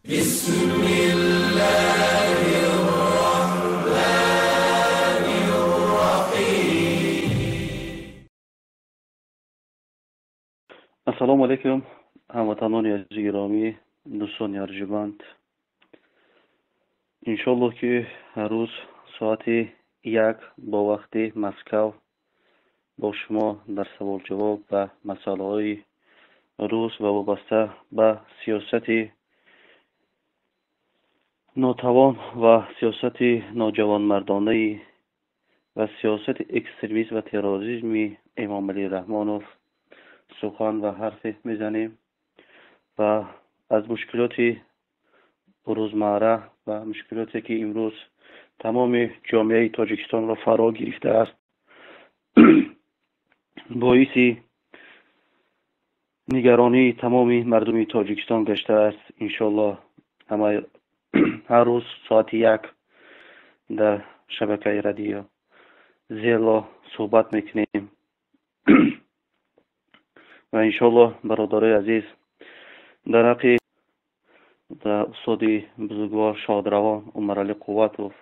بسم الله الرحمن الرحیم. Ассалому алайкум, ҳамватанони азизи гиромӣ, дӯстони арҷуманд. Иншоаллоҳ, ки ҳар рӯз соати 1 бо вақти Москав бо шумо дар саволҷавоб ба масъалаҳои рӯз ва вобаста ба сиёсати нотавон ва сиёсати ноҷавонмардонаи ва сиёсати экстремизм ва терроризми Эмомалӣ Раҳмонов сухан ва ҳарфе мезанем ва аз мушкилоти рӯзмарра ва мушкилоте, ки имрӯз тамоми ҷомеаи Тоҷикистонро фаро гирифтааст, боиси нигаронии тамоми мардуми Тоҷикистон гаштааст. Иншоаллоҳ, ҳар рӯз соати 1 дар шабакаи радио Зело суҳбат мекунем. Ва иншоаллоҳ, бародарои азиз, дар ҳаққи устоди бузургвор шодравон Умаралӣ Қувватов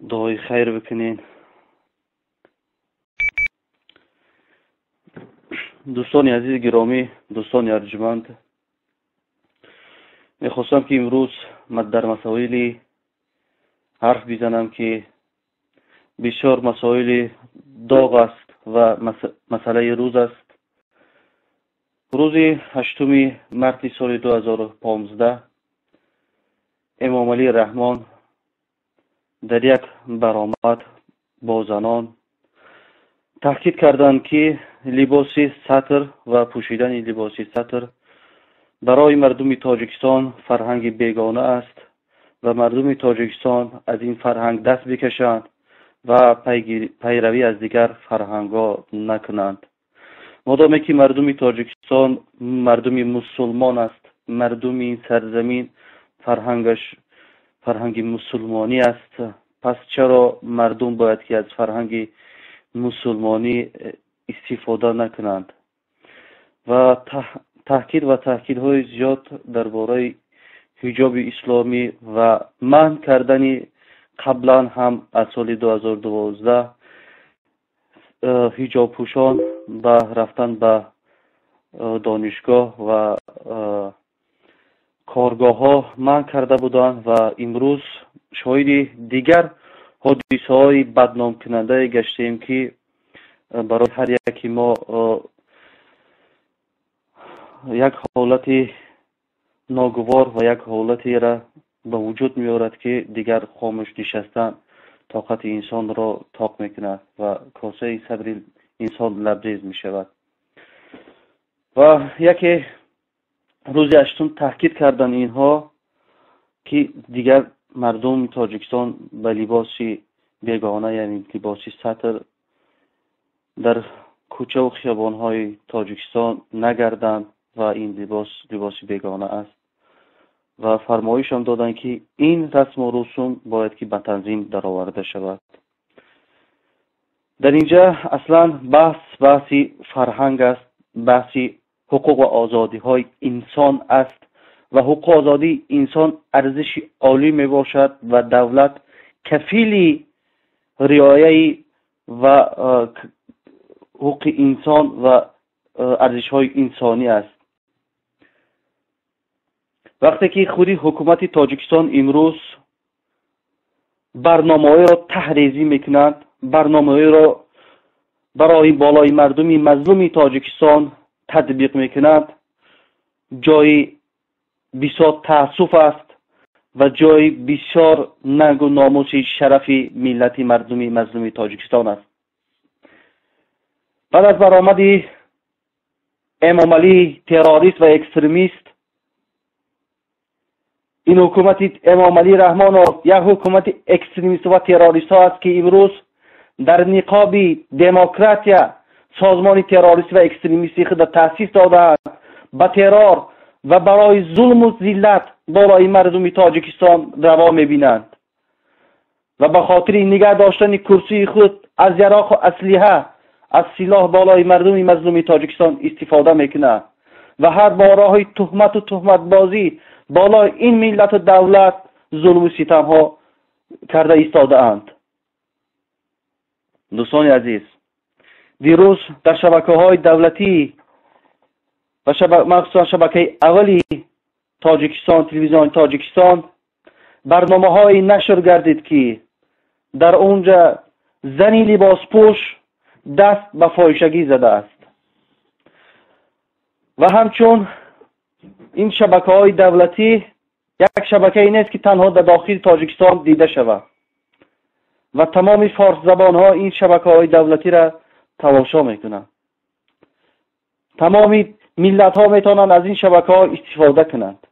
дуои хайр бикунед. Дӯстони азизи гиромӣ, дӯстони арҷуманд, мехостам, ки имрӯз дар масоили ҳарф бизанам, ки бисёр масоили доғ аст ва масъалаи рӯз аст. Рӯзи 8 марти соли 2015 Эмомалӣ Раҳмон дар як баромад бо занон таъкид карданд, ки либоси сатр ва пӯшидани либоси сатр барои мардуми Тоҷикистон фарҳанги бегона аст ва мардуми Тоҷикистон аз ин фарҳанг даст бикашанд ва пайравӣ аз дигар фарҳангҳо накунанд. Модоме ки мардуми Тоҷикистон мардуми мусулмон аст, мардуми ин сарзамин фарҳангаш фарҳанги мусулмонӣ аст, пас чаро мардум бояд ки аз фарҳанги мусулмонӣ истифода накунанд? Ва таъкид ва таъкидҳои зиёд дар бораи ҳиҷоби исломӣ ва манъ кардани қаблан ҳам аз соли 2012 ҳиҷобпӯшон ба рафтан ба донишгоҳ ва коргоҳҳо манъ карда буданд. Ва имрӯз шоҳиди дигар ҳодисаҳои бадномкунандае гаштем, ки барои ҳар яки мо як ҳолати ногувор ва як ҳолатеро ба вуҷуд меорад, ки дигар хомӯш нишастан тоқати инсонро тоқ мекунад ва косаи сабри инсон лабрез мешавад. Ва яке рӯзи 8 таъкид карданд инҳо, ки дигар мардуми Тоҷикистон ба либоси бегона, яъне либоси сатр, дар кӯчаву хиёбонҳои Тоҷикистон нагарданд ва ин либос либоси бегона аст. Ва фармоишам доданд, ки ин расму русум бояд ки ба танзим дароварда шавад. Дар инҷа аслан баҳс баҳси фарҳанг аст, баҳси ҳуқуқ ва озодиҳои инсон аст ва ҳуқуқу озодии инсон арзиши олӣ мебошад ва давлат кафили риояи ва ҳуқуқи инсон ва арзишҳои инсонӣ аст. Вақте ки худи ҳукумати Тоҷикистон имрӯз барномаҳоеро таҳрезӣ мекунанд, барномаҳоеро барои болои мардуми мазлуми Тоҷикистон татбиқ мекунанд, ҷои бисёр таассуф аст ва ҷои бисёр нангу номуси шарафи миллати мардуми мазлуми Тоҷикистон аст. Баъд аз баромади Эмомалӣ террорист ва экстремист, ин ҳукумати Эмомалӣ Раҳмонов як ҳукумати экстремисту ва террористҳо аст, ки имрӯз дар ниқоби демократия созмони террористӣ ва экстремистии худро таъсис додаанд, ба террор ва барои зулму зиллат болои мардуми Тоҷикистон раво мебинанд ва ба хотири нигаҳ доштани курсии худ аз яроқу аслиҳа, аз силоҳ болои мардуми мазлуми Тоҷикистон истифода мекунанд. و هر با راهی تهمت و تهمت بازی بالای این ملت و دولت ظلم و ستم ها کرده ایستاده اند. دوستان عزیز، دیروز در شبکه های دولتی و مخصوصا شبکه اولی تاجیکستان، تلویزیون تاجیکستان، برنامه های نشر گردید که در اونجا زنی لباس پوش دست به فاحشگی زده است و همچون این شبکه های دولتی یک شبکه این است که تنها در داخل تاجیکستان دیده شود و تمام فارس زبان ها این شبکه های دولتی را تماشا میکنند. تمام ملت ها میتونند از این شبکه ها استفاده کنند.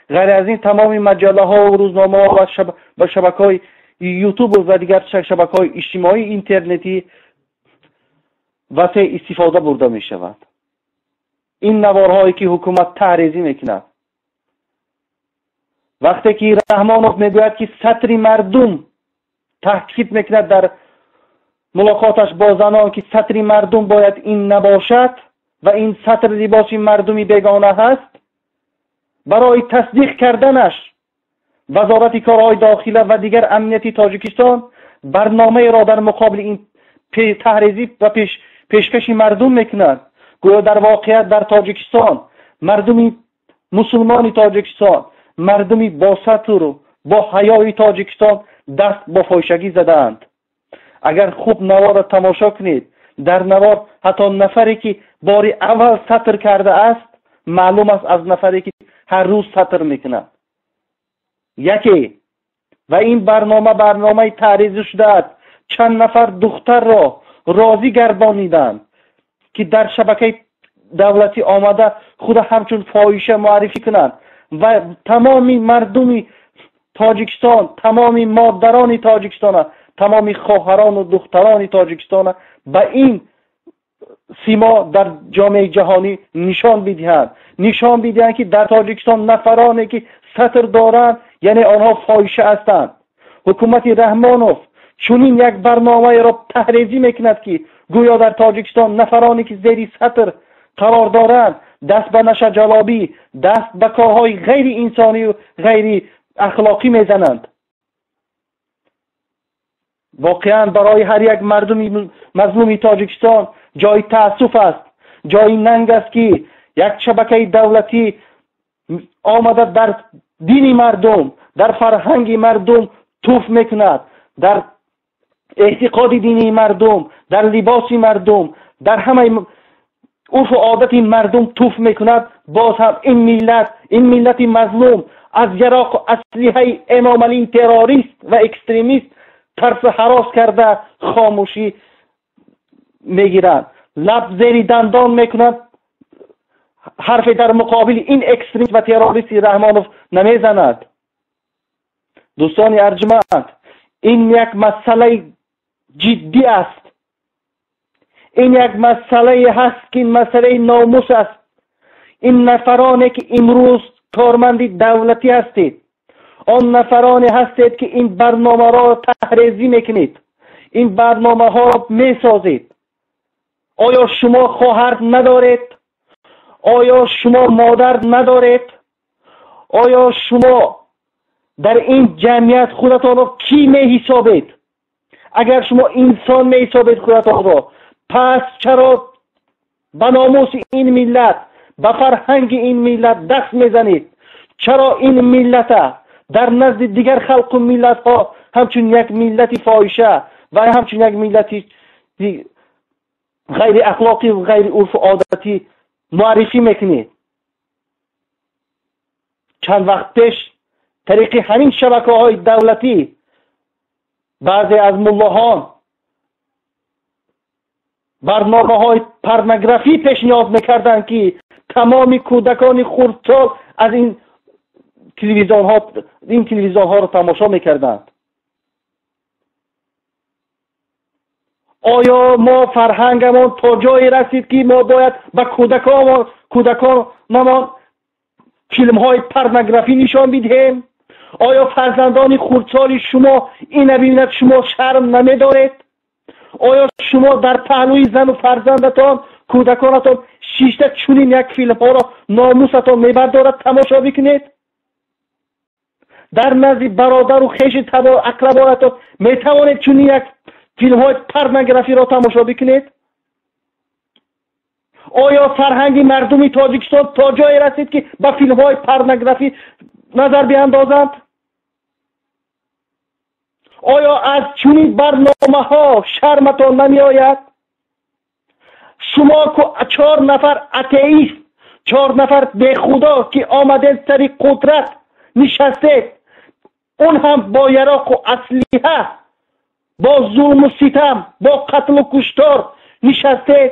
غیر از این تمام مجله ها و روزنامه ها و شبکه های یوتیوب و دیگر شبکه های اجتماعی اینترنتی وسیع استفاده برده می شود. این نوارهایی که حکومت تحریزی میکند، وقتی که رحمانوف میگوید که سطر مردم، تاکید میکند در ملاقاتش با زنان که سطر مردم باید این نباشد و این سطر لباس مردمی بیگانه هست، برای تصدیق کردنش وزارت کارهای داخله و دیگر امنیتی تاجیکستان برنامه را در مقابل این تحریزی و پیشکش مردم میکنند. گویا در واقعیت در تاجیکستان مردمی مسلمان تاجیکستان، مردمی با سطر و با حیای تاجیکستان دست با فاحشگی زدند. اگر خوب نوار را تماشا کنید، در نوار حتی نفری که بار اول سطر کرده است معلوم است از نفری که هر روز سطر میکند یکی. و این برنامه برنامه تعریض شده است. چند نفر دختر را راضی گردانیدند که در شبکه دولتی آمده خود همچون فاحشه معرفی کنند و تمام مردم تاجیکستان، تمام مادران تاجیکستان، تمام خواهران و دختران تاجیکستان به این سیما در جامعه جهانی نشان بدهند، نشان بدهند که در تاجیکستان نفرانی که سطر دارند یعنی آنها فاحشه هستند. حکومت رحمانوف چنین یک برنامه را تحریزی میکند که گویا در تاجیکستان نفرانی که زیر سطر قرار دارند دست به نشه جلابی، دست به کارهای غیر انسانی و غیر اخلاقی میزنند. واقعا برای هر یک مردم مظلوم تاجیکستان جای تأسف است، جای ننگ است که یک شبکه دولتی آمده در دین مردم، در فرهنگ مردم توف میکند، در اعتقاد دینی مردم، در لباس مردم، در همه عرف و عادت مردم توف میکند. باز هم این ملت، این ملت مظلوم از یراق اسلحه امام علی تروریست و اکستریمیست ترس هراس کرده خاموشی میگیرند، لب زیر دندان میکنند، حرف در مقابل این اکستریمیست و تروریست رحمانوف نمیزند. دوستان ارجمند، این یک مسئله جدی است، این یک مسئله هست که این مسئله ناموس است. این نفرانی که امروز کارمند دولتی هستید، آن نفرانی هستید که این برنامه را تحریزی میکنید، این برنامه ها را میسازید، آیا شما خواهر ندارید؟ آیا شما مادر ندارید؟ آیا شما در این جمعیت خودتان را کی می حسابید؟ اگر شما انسان می حسابید خودتان را، پس چرا به ناموس این ملت، به فرهنگ این ملت دست میزنید؟ چرا این ملت در نزد دیگر خلق و ملت ها همچون یک ملت فاحشه و همچون یک ملت غیر اخلاقی و غیر عرف و عادتی معرفی میکنید؟ چند وقت پیش طریق همین شبکه های دولتی بعضی از ملاهان برنامه های پرنگرافی پیشنهاد میکردند که تمام کودکان خردسال از این تلویزیون ها رو تماشا میکردند. آیا ما فرهنگمان تا جایی رسید که ما باید به کودکانمان فیلم های پرنگرافی نشان بدهیم؟ آیا فرزندان خردسال شما این ببیند شما شرم نمیدارید؟ آیا شما در پهلوی زن و فرزندتان кӯдаконатон шишта чунин як филмҳоро номусатон мебардорад тамошо бикунед? Дар назди бародару хеши ақрабоятон метавонед чунин як филмҳои порнографиро тамошо бикунед? Оё фарҳанги мардуми Тоҷикистон то ҷое расид, ки ба филмҳои порнографӣ назар биандозанд? Оё аз чунин барномаҳо шарматон намеояд? Шумо 4 нафар атеист, 4 нафар бехудо, ки омадед сари қудрат нишастед, он ҳам бо яроқу аслиҳа, бо зулму ситам, бо қатлу куштор нишастед.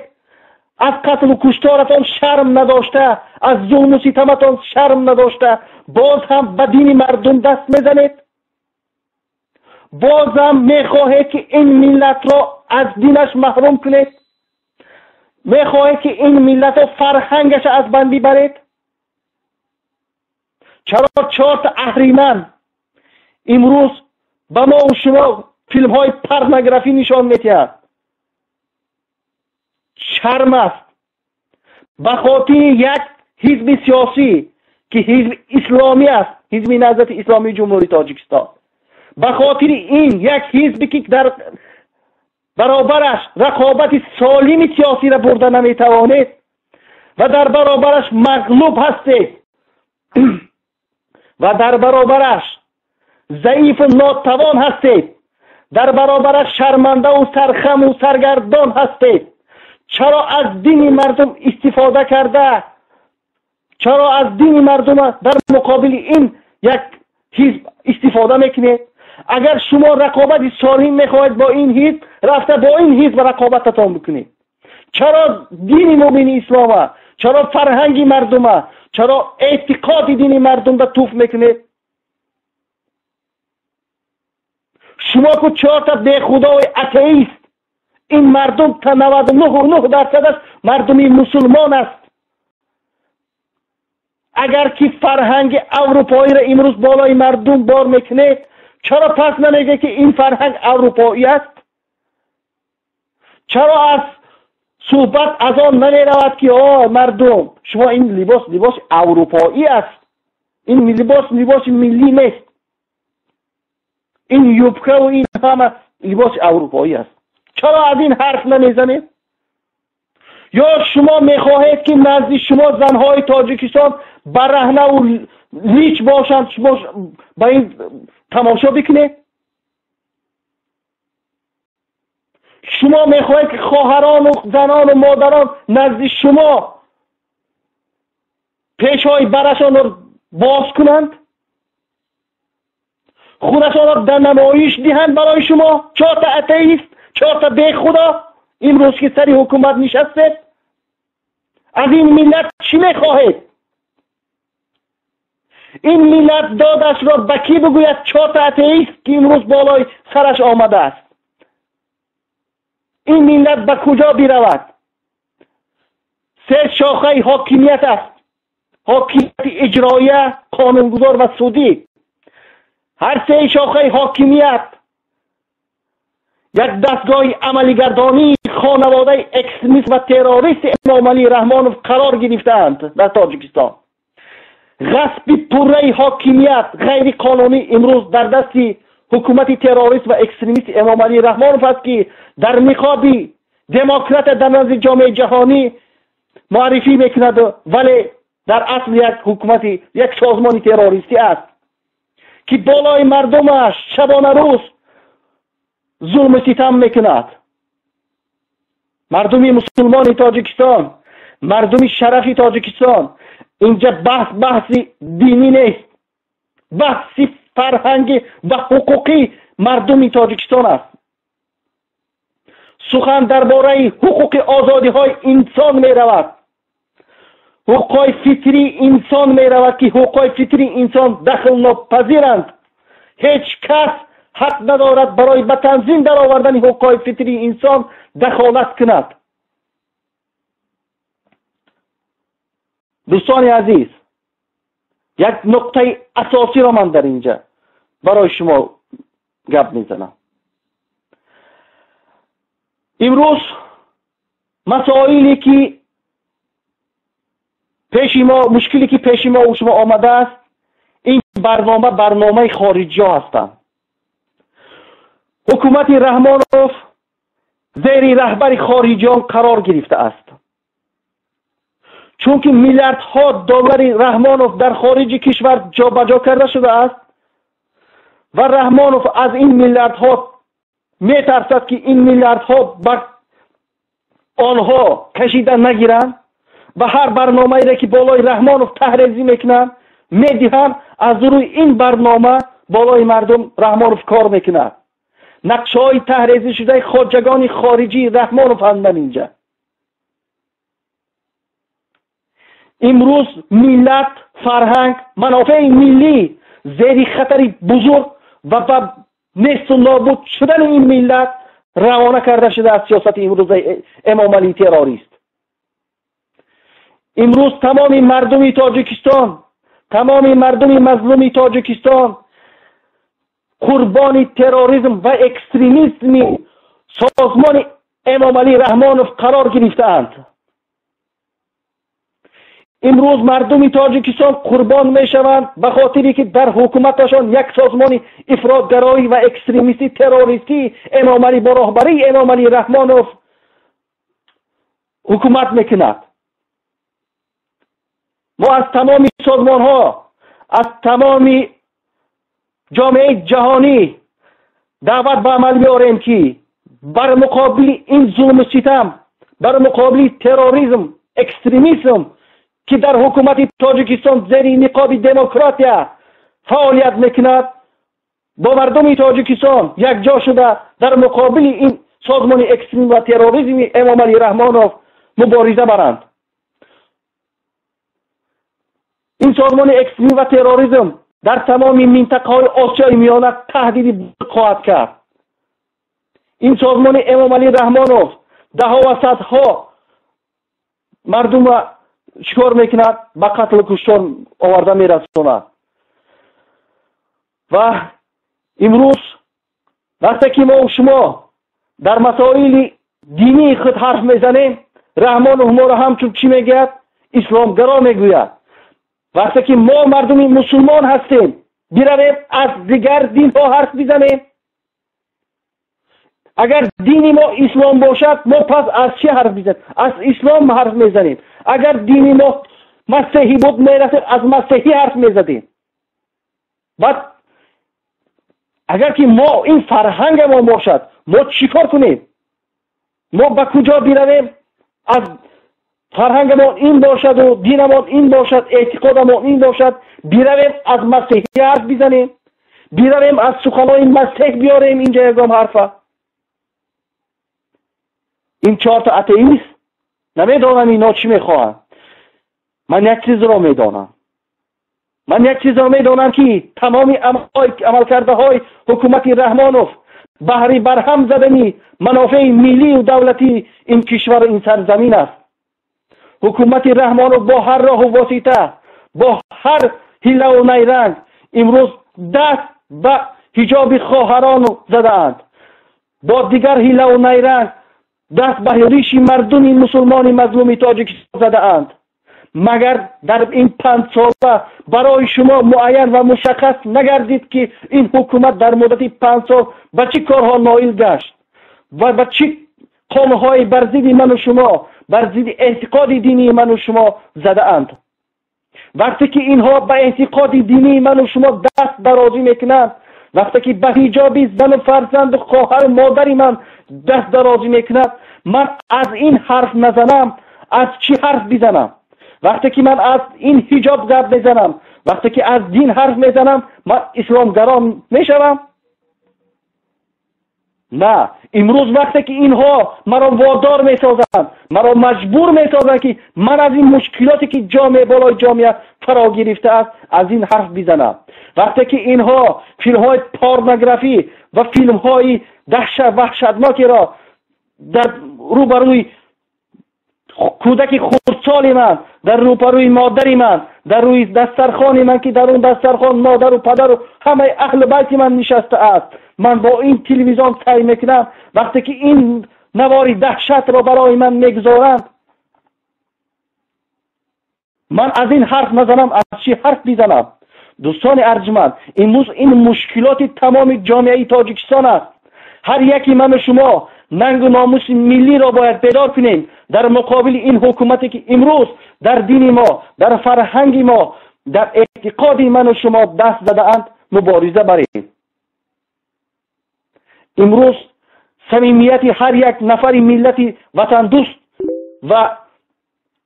Аз қатлу кушторатон шарм надошта, аз зулму ситаматон шарм надошта, боз ҳам ба дини мардум даст мезанед. Бозам мехоҳед, ки ин миллатро аз динаш маҳрум кунед. Мехоҳед, ки ин миллатро фарҳангаша аз банд бибаред. Чаро 4 та аҳриман имрӯз ба мо шумо филмҳои порнографӣ нишон медиҳад? Шарм аст. Ба хотири як ҳизби сиёсӣ, ки ҳизби исломӣ аст, Ҳизби Наҳзати Исломии Ҷумҳурии Тоҷикистон, ба хотири ин як ҳизбе, ки дар баробараш рақобати солими сиёсиро бурда наметавонед ва дар баробараш мағлуб ҳастед ва дар баробараш заифу нотавон ҳастед, дар баробараш шармандаву сархаму саргардон ҳастед, чаро аз дини мардум истифода карда, чаро аз дини мардум дар муқобили ин як ҳизб истифода мекунед? Агар шумо рақобати солим мехоҳед бо ин ҳизб, рафта бо ин ҳизб рақобататон бикунед. Чаро дини мубини ислома, чаро фарҳанги мардума, чаро эътиқоди дини мардумда туф мекунед? Шумо ку 4 та бехудои атеист, ин мардум та 99.9% мардуми мусулмон аст. Агар ки фарҳанги аврупоиро имрӯз болои мардум бор мекунед, чаро пас намегӯед, ки ин фарҳанг аврупоӣ аст? Чаро аз суҳбат аз он намеравад, ки о мардум, шумо ин либос либоси аврупоӣ аст, ин либос либоси миллӣ нест, ин юбкаву ин ҳама либоси аврупоӣ аст? Чаро аз ин ҳарф намезанед? Ё шумо мехоҳед, ки назди шумо занҳои Тоҷикистон бараҳнаву лич бошанд, шумо ба ин тамошо бикунед? Шумо мехоҳед, ки хоҳарону занону модарон назди шумо пешҳои барашонро боз кунанд, худашонро дар намоиш диҳанд барои шумо? 4 та атеист, 4 та бехудо имрӯз ки сари ҳукумат нишастед, аз ин миллат чӣ мехоҳед? Ин миллат додашро ба кӣ бигӯяд? 4 та атеист, ки имрӯз болои сараш омадааст. Ин миллат ба куҷо биравад? 3 шохаи ҳокимият аст: ҳокимияти иҷроия, қонунгузор ва судӣ. Ҳар 3 шохаи ҳокимият як дастгоҳи амалигардонии хонаводаи экстремист ва террористи Эмомалӣ Раҳмонов қарор гирифтаанд дар Тоҷикистон. Ғасби пурраи ҳокимият ғайриқонунӣ имрӯз дар дасти ҳукумати террорист ва экстремисти Эмомалӣ Раҳмонов аст, ки дар ниқоби демократия дар назди ҷомеаи ҷаҳонӣ муаррифӣ мекунад, вале дар асл як ҳукумати, як созмони террористӣ аст, ки болои мардумаш шабона рӯз зулму ситам мекунад. Мардуми мусулмони Тоҷикистон, мардуми шарафи Тоҷикистон, инҷа баҳс баҳси динӣ нест, баҳси фарҳангӣ ва ҳуқуқии мардуми Тоҷикистон аст. Сухан дар бораи ҳуқуқи озодиҳои инсон меравад, ҳуқуқҳои фитрии инсон меравад, ки ҳуқуқҳои фитрии инсон дахлнопазиранд. Ҳеҷ кас ҳақ надорад барои ба танзим даровардани ҳуқуқҳои фитрии инсон дахолат кунад. Дӯстони азиз, як нуқтаи асосиро ман дар инҷа барои шумо гап мезанам. Имрӯз Масоиле ки пеши мо, мушкиле ки пеши мо ва шумо омадааст, ин барнома барномаи хориҷиҳо ҳастанд. Ҳукумати Раҳмонов зери раҳбари хориҷиён қарор гирифтааст, чунки миллиардҳо доллари Раҳмонов дар хориҷи кишвар ҷобаҷо карда шудааст ва Раҳмонов аз ин миллиардҳо метарсад, ки ин миллиардҳо ба онҳо кашида нагиранд ва ҳар барномаеро ки болои Раҳмонов таҳрезӣ мекунанд, медиҳанд, аз рӯи ин барнома болои мардум Раҳмонов кор мекунад. Нақшаҳои таҳрезӣ шудаи хоҷагони хориҷии Раҳмонов ҳастанд инҷа. Имрӯз миллат, фарҳанг, манофеи миллӣ зери хатари бузург ва ба несту нобуд шудани ин миллат равона карда шудааст сиёсати имрӯзаи Эмомалии террорист. Имрӯз тамоми мардуми Тоҷикистон, тамоми мардуми мазлуми Тоҷикистон қурбони терроризм ва экстремизми созмони Эмомалӣ Раҳмонов қарор гирифтаанд. Имрӯз мардуми Тоҷикистон қурбон мешаванд ба хотире ки дар ҳукуматашон як созмони ифротгароӣ ва экстремистӣ террористӣ Эмомалӣ бо роҳбарии Эмомалӣ Раҳмонов ҳукумат мекунад. Мо аз тамоми созмонҳо, аз тамоми ҷомеаи ҷаҳонӣ даъват ба амал меорем, ки бар муқобили ин зулму ситам, бар муқобили терроризм, экстремизм ки дар ҳукумати Тоҷикистон зери ниқоби демократия фаъолият мекунад, бо мардуми Тоҷикистон якҷо шуда дар муқобили ин созмони экстремизм ва терроризми Эмомалӣ Раҳмонов мубориза баранд. Ин созмони экстремизм ва терроризм дар тамоми минтақаҳои Осиёи Миёна таҳдиди хоҳад кард. Ин созмони Эмомалӣ Раҳмонов даҳо ва садҳо мардумро чикор мекунад? Ба қатлу куштор оварда мерасонад. Ва имрӯз вақте ки мо шумо дар масоили динии худ ҳарф мезанем, Раҳмонов моро ҳамчун чӣ мегӯяд? Исломгаро мегӯяд. Вақте ки мо мардуми мусулмон ҳастем, биравем аз дигар динҳо ҳарф бизанем. Агар дини мо ислом бошад, мо пас аз чӣ ҳарф мезанем? Аз ислом ҳарф мезанем. Агар дини мо масеҳӣ буд, мерасем аз масеҳӣ ҳарф мезадем. Баъд агар ки мо ин фарҳангамон бошад, мо чӣ кор кунем? Мо ба куҷо биравем? Аз фарҳангамон ин бошаду динамон ин бошад, эътиқодамон ин бошад, биравем аз масеҳӣ ҳарф бизанем, биравем аз суханои масеҳ биёрем инҷа ягон ҳарфа. Ин чорта атеист намедонам ино чӣ мехоҳанд. Ман як чизро медонам. Ман як чизро медонам, ки тамоми амалкардаҳои ҳукумати Раҳмонов баҳри барҳам задани манофеи миллию давлатии ин кишвару ин сарзамин аст. Ҳукумати Раҳмонов бо ҳар роҳу восита, бо ҳар ҳилаву найранг имрӯз даст ба ҳиҷоби хоҳарон задаанд, бо дигар ҳилаву найранг даст ба риши мардуми мусулмони мазлуми Тоҷикистон задаанд. Магар дар ин 5 сола барои шумо муайян ва мушаххас нагардид, ки ин ҳукумат дар муддати 5 сол ба чӣ корҳо ноил гашт ва ба чӣ қонунҳои бар зидди ману шумо, бар зидди эътиқоди динии ману шумо задаанд? Вақте ки инҳо ба эътиқоди динии ману шумо даст дарозӣ мекунанд, вақте ки ба ҳиҷоби зану фарзанду хоҳару модари ман даст дарозӣ мекунад, ман аз ин ҳарф назанам, аз чӣ ҳарф бизанам? Вақте ки ман аз ин ҳиҷоб гап мезанам, вақте ки аз дин ҳарф мезанам, ман исломгарон мешавам? На, имрӯз вақте ки инҳо маро водор месозанд, маро маҷбур месозанд, ки ман аз ин мушкилоте ки ҷомеа болои ҷомеа фаро гирифтааст, аз ин ҳарф бизанам. Вақте ки инҳо филмҳои порнографӣ ва филмҳои ваҳшатнокеро дар рӯбарӯи кӯдаки хурдсоли ман, дар рӯбарӯи модари ман, дар рӯи дастархони ман, ки дар он дастархон модару падару ҳамаи аҳли байти ман нишастааст, ман бо ин телевизион сай мекунам. Вақте ки ин навори даҳшатро барои ман мегузоранд, ман аз ин ҳарф назанам, аз чӣ ҳарф бизанам? Дӯстони арҷманд, имрӯз ин мушкилоти тамоми ҷомеаи Тоҷикистон аст. Ҳар яки ману шумо нангу номуси миллиро бояд бедор кунем дар муқобили ин ҳукумате ки имрӯз дар дини мо, дар фарҳанги мо, дар эътиқоди ману шумо даст задаанд, мубориза барем. Имрӯз самимияти ҳар як нафари миллати ватандӯст ва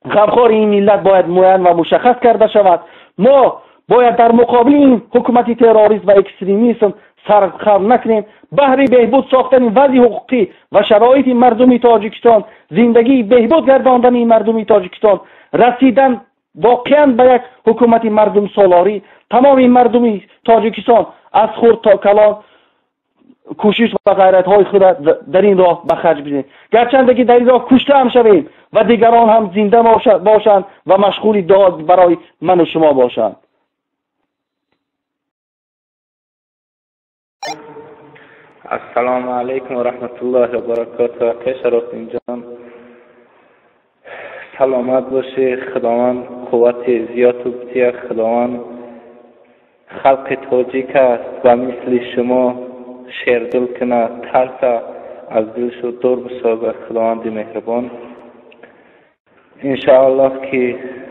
ғамхори ин миллат бояд муайян ва мушаххас карда шавад. Мо бояд дар муқобили ин ҳукумати террорист ва экстремизм сархам накунем. Баҳри беҳбуд сохтани вазъи ҳуқуқӣ ва шароити мардуми Тоҷикистон, зиндагии беҳбуд гардондани мардуми Тоҷикистон, расидан воқеан ба як ҳукумати мардумсолорӣ, тамоми мардуми Тоҷикистон аз хурд то калон кӯшиш ва ғайратҳои худро дар ин роҳ ба харҷ бидиҳем. Гарчанде ки дар ин роҳ кушта ҳам шавем ва дигарон ҳам зинда бошанд ва машғули дуо барои ману шумо бошанд. Ассалому алайкум ва раҳматуллоҳи ва баракотуҳ. Акай Шарофиддинҷон, саломат бошӣ. Худованд қуввати зиёд бидиҳад. Худованд халқи тоҷик аст ба мисли шумо шердил кунад, тарса аз дилшу дур бисозад Худованди меҳрубон. Иншоаллоҳ ки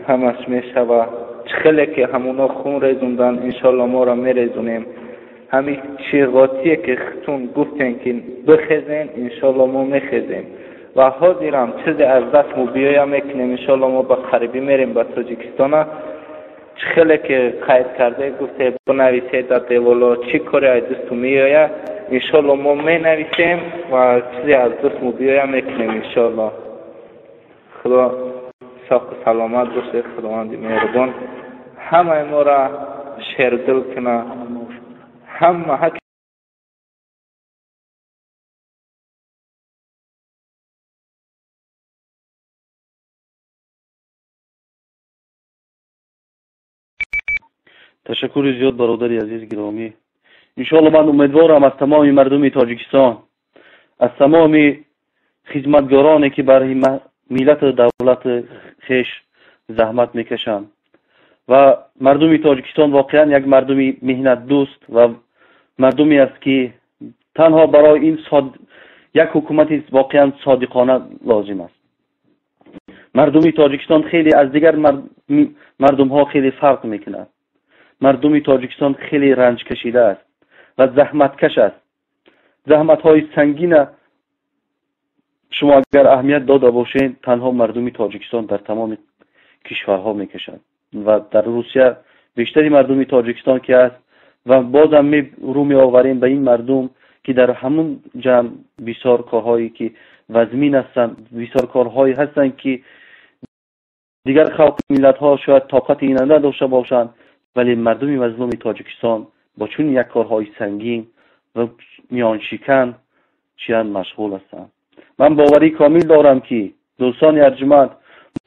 ҳамаш мешавад. Чӣ хеле ки ҳамуно хун резондан, иншоаллоҳ моро мерезонем. Ҳамин чиғотие ки хутун гуфтем ки бихезем, иншоаллоҳ мо мехезем ва ҳозирам чизе аз даст мо биёя мекунем. Иншоаллоҳ мо ба қарибӣ мерем ба Тоҷикистона. Чӣ хеле ки қайд карде гуфте бинависед дар деволо чӣ коре аз дасту меоя, иншоаллоҳ мо менависем ва чизе аз даст мо биёя мекунем. Иншоаллоҳ Худо соқу саломат бошед. Худованди меҳрубон ҳамаи моро шердил кунад. Ҳама Ташаккури зиёд, бародари азиз гиромӣ. Иншоаллоҳ ман умедворам аз тамоми мардуми Тоҷикистон, аз тамоми хизматгороне ки барои миллату давлати хеш заҳмат мекашанд ва мардуми Тоҷикистон воқеан як мардуми меҳнатдӯст ва мардуме аст ки танҳо барои ин як ҳукумати воқеан содиқона лозим аст. Мардуми Тоҷикистон хеле аз дигар мардумҳо хеле фарқ мекунад. Мардуми Тоҷикистон хеле ранҷкашида аст ва заҳматкаш аст. Заҳматҳои сангина шумо агар аҳамият дода бошед, танҳо мардуми Тоҷикистон дар тамоми кишварҳо мекашад ва дар Русия бештари мардуми Тоҷикистон ки аст ва бозам рӯ меоварем ба ин мардум ки дар ҳамун ҷамъ бисёр корҳое ки вазмин ҳастанд, бисёр корҳое ҳастанд ки дигар халқи миллатҳо шояд тоқати ина надошта бошанд, вале мардуми мазлуми Тоҷикистон бо чунин як корҳои сангин ва миёншикан чиян машғул ҳастанд. Ман боварӣ комил дорам ки дӯстони арҷманд,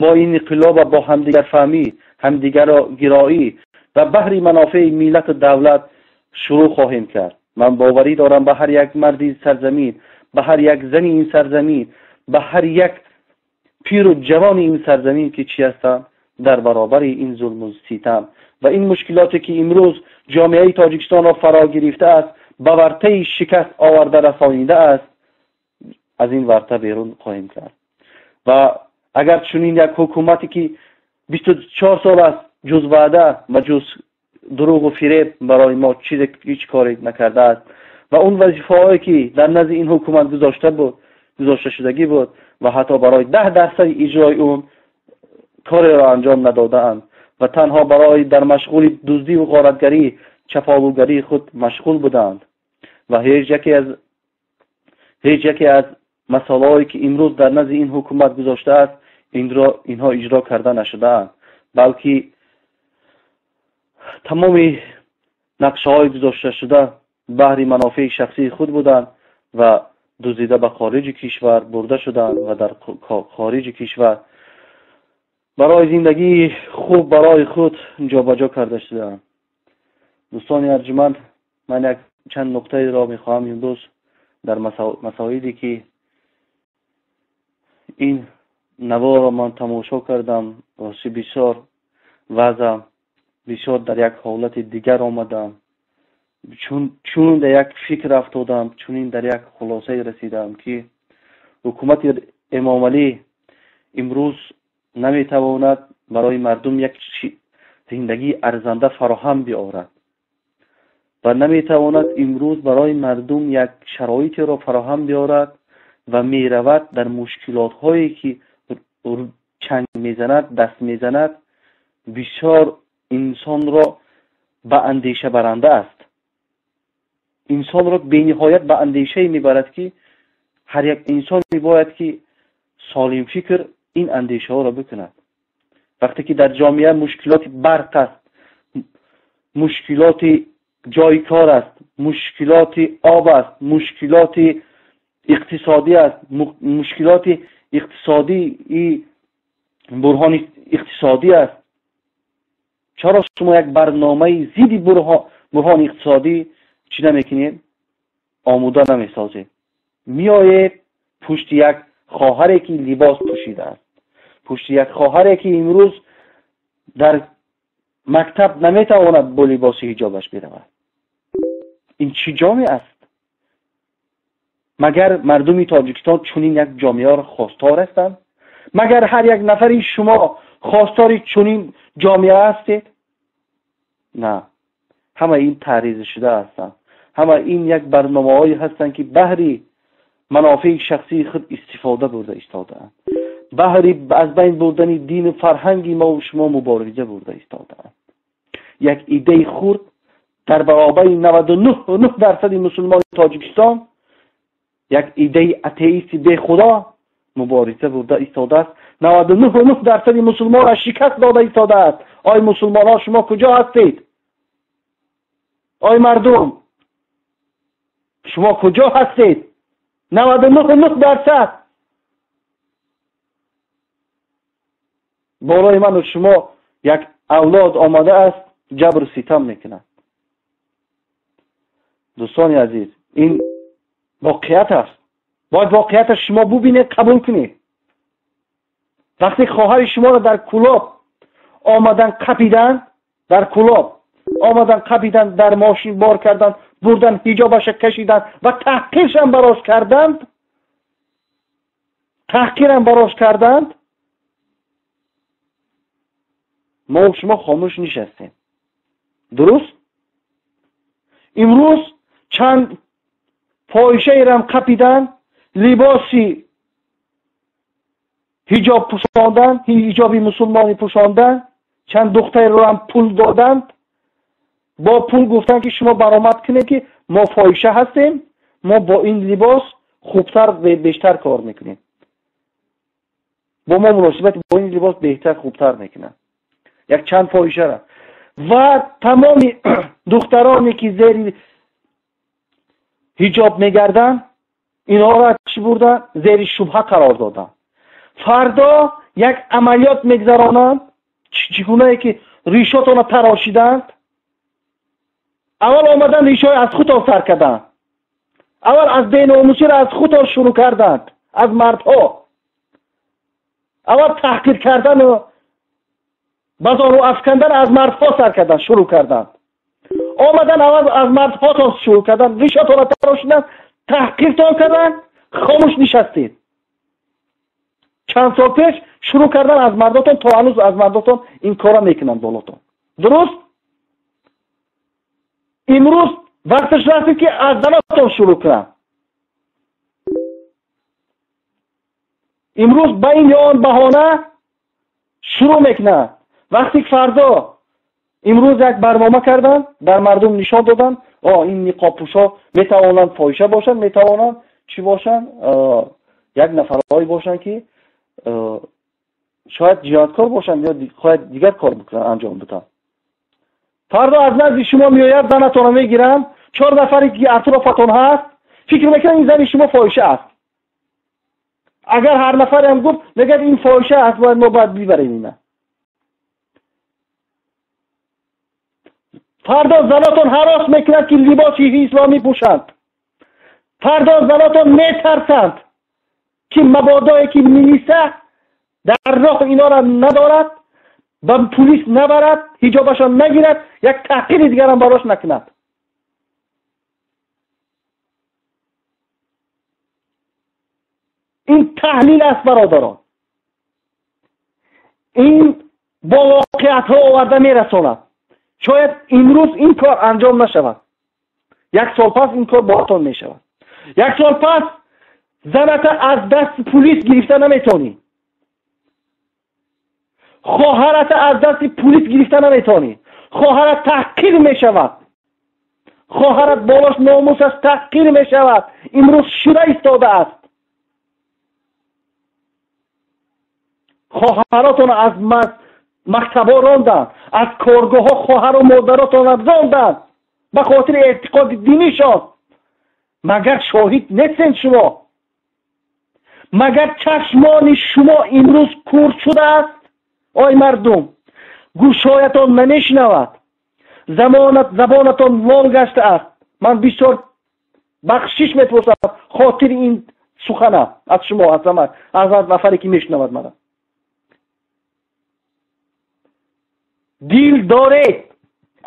мо ин инқилобро бо ҳамдигарфаҳмӣ, ҳамдигаргироӣ ва баҳри манофеи миллату давлат шурӯъ хоҳем кард. Ман боварӣ дорам ба ҳар як марди сарзамин, ба ҳар як зани ин сарзамин, ба ҳар як пиру ҷавони ин сарзамин ки чӣ ҳастанд дар баробари ин зулму ситам ва ин мушкилоте ки имрӯз ҷомеаи Тоҷикистонро фаро гирифтааст, ба вартаи шикаст оварда расонидааст, аз ин варта берун хоҳем кард. Ва агар чунин як ҳукумате ки 24 сол аст ҷуз ваъда ва ҷуз дурӯғу фиреб барои мо чизе ҳеҷ коре накардааст ва он вазифаҳое ки дар назди ин ҳукумат гузошта шудагӣ буд ва ҳатто барои 10% иҷрои он кореро анҷом надодаанд ва танҳо барои дар машғули дуздӣ ва ғоратгарӣ, чаполугарии худ машғул буданд ва ҳеҷ яке аз масъалаҳое ки имрӯз дар назди ин ҳукумат гузоштааст, инҳо иҷро карда нашудаанд, балки тамоми нақшаҳои гузошташуда баҳри манофеи шахсии худ буданд ва дуздида ба хориҷи кишвар бурда шуданд ва дар хориҷи кишвар барои зиндагии хуб барои худ ҷобаҷо карда шудаанд. Дӯстони арҷманд, ман як чанд нуқтаеро мехоҳам имрӯз дар масоиле ки Ин наворро ман тамошо кардам, рости бисёр вазъам, бисёр дар як ҳолати дигар омадам, чунин дар як фикр афтодам, чунин дар як хулосае расидам, ки ҳукумати Эмомалӣ имрӯз наметавонад барои мардум як зиндагии арзанда фароҳам биёрад ва наметавонад имрӯз барои мардум як шароитеро фароҳам биёрад ва меравад дар мушкилотҳое ки чанг мезанад, даст мезанад, бисёр инсонро ба андеша баранда аст. Инсонро бениҳоят ба андешае мебарад, ки ҳар як инсон мебояд ки солим фикр ин андешаҳоро бикунад. Вақте ки дар ҷомеа мушкилоти барқ аст, мушкилоти ҷойи кор аст, мушкилоти об аст, мушкилоти иқтисодӣ аст, мушкилоти иқтисодии бурҳони иқтисодӣ аст, чаро шумо як барномаи зидди бурҳони иқтисодӣ чӣ намекунед? Омода намесозед. Меоед пушти як хоҳаре ки либос пӯшидааст, пушти як хоҳаре ки имрӯз дар мактаб наметавонад бо либоси ҳиҷобаш биравад. Ин чӣ ҷомеа аст? Магар мардуми Тоҷикистон чунин як ҷомеаро хостор ҳастанд? Магар ҳар як нафари шумо хостори чунин ҷомеа ҳастед? На, ҳама ин таъриза шуда ҳастанд, ҳама ин як барномаҳое ҳастанд, ки баҳри манофеи шахсии худ истифода бурда истодаанд, баҳри аз байн бурдани дину фарҳанги мо шумо мубориза бурда истодаанд. Як идеи хурд дар баробари 99% мусулмони Тоҷикистон як идеи атеисти бехудо мубориза бурда истодааст. 99% мусулмонро шикаст дода истодааст. Ой мусулмонҳо, шумо куҷо ҳастед? Ой мардум, шумо куҷо ҳастед? 99% болои ману шумо як авлод омадааст, ҷабру ситам мекунад. Дӯстони азиз, ин воқеият аст. Бояд воқеиятро шумо бубинед, қабул кунед. Вақте хоҳари шуморо дар Кӯлоб омадан қапидан, дар Кӯлоб омадан қапидан, дар мошин бор кардан, бурдан, ҳиҷобаша кашидан ва таҳқиршам барош карданд, таҳқирам барош карданд, мо шумо хомӯш нишастем. Дуруст? Имрӯз чанд фоҳишаерам қапидан, либоси ҳиҷоб пӯшондан, ҳиҷоби мусулмонӣ пӯшондан, чанд духтареро пул доданд, бо пул гуфтанд, ки шумо баромад кунед, ки мо фоҳиша ҳастем, мо бо ин либос хубтар бештар кор мекунем, бо мо муносибат бо ин либос беҳтар хубтар мекунанд. Як чанд фоҳишара ва тамоми духтароне ки зери ҳиҷоб мегарданд, инҳоро чӣ бурданд? Зери шубҳа қарор доданд. Фардо як амалиёт мегзаронанд, чӣ гунае ки ришотонро тарошиданд. Аввал омадан ришҳои аз худтон сар карданд, аввал аз беномусиро аз худтон шурӯъ карданд, аз мардҳо. Аввал таҳқир кардану базору афкандан аз мардҳо сар карданд, шурӯъ карданд. Омадан аввал аз мардҳотон шурӯъ карданд, ришотонро тарошиданд, таҳқиртон карданд, хомӯш нишастед. Чанд сол пеш шурӯъ кардан аз мардотон, то ҳанӯз аз мардотон ин кора мекунанд болотон. Дуруст? Имрӯз вақташ расид, ки аз занотон шурӯъ кунанд. Имрӯз ба ин ё он баҳона шурӯъ мекунанд. Вақте ки фардо имрӯз як барнома карданд, дар мардум нишон доданд, ин ниқобпӯшҳо метавонанд фоҳиша бошанд, метавонанд чӣ бошанд, як нафарҳое бошанд, ки шояд ҷинояткор бошанд ё хоҳад дигар кор бикунанд, анҷом бидиҳанд. Фардо аз назди шумо меояд, занатонро мегиранд, 4 нафаре ки атрофатон ҳаст, фикр мекунанд ин зани шумо фоҳиша аст. Агар ҳар нафаре ҳам гуфт, мегӯяд ин фоҳиша аст, бояд мо бояд бибарем ина. Фардо занотон ҳарос мекунанд, ки либоси исломӣ пӯшанд. Фардо занотон метарсанд, ки мабодое ки милиса дар роҳ инора надорад, ба пулис набарад, ҳиҷобашон нагирад, як таҳқири дигарам барош накунад. Ин таҳлил аст, бародарон. Ин бо воқеатҳо оварда мерасонад. Шояд имрӯз ин кор анҷом нашавад, як сол пас ин кор боатон мешавад. Як сол пас заната аз дасти пулис гирифта наметонӣ, хоҳарата аз дасти пулис гирифта наметонӣ, хоҳарат таҳқир мешавад, хоҳарат болош номусаш таҳқир мешавад. Имрӯз шуда истодааст. Хоҳаротонро аз мактабҳо ронданд, аз коргоҳҳо хоҳару модаротонро ронданд ба хотири эътиқоди динишон. Магар шоҳид нестед шумо? Магар чашмони шумо имрӯз кур шудааст? Ой мардум, гӯшҳоятон намешунавад, забонатон лол гаштааст. Ман бисёр бахшиш мепурсам хотири ин суханам аз шумо, аз нафаре ки мешунавад мана. Дил доред,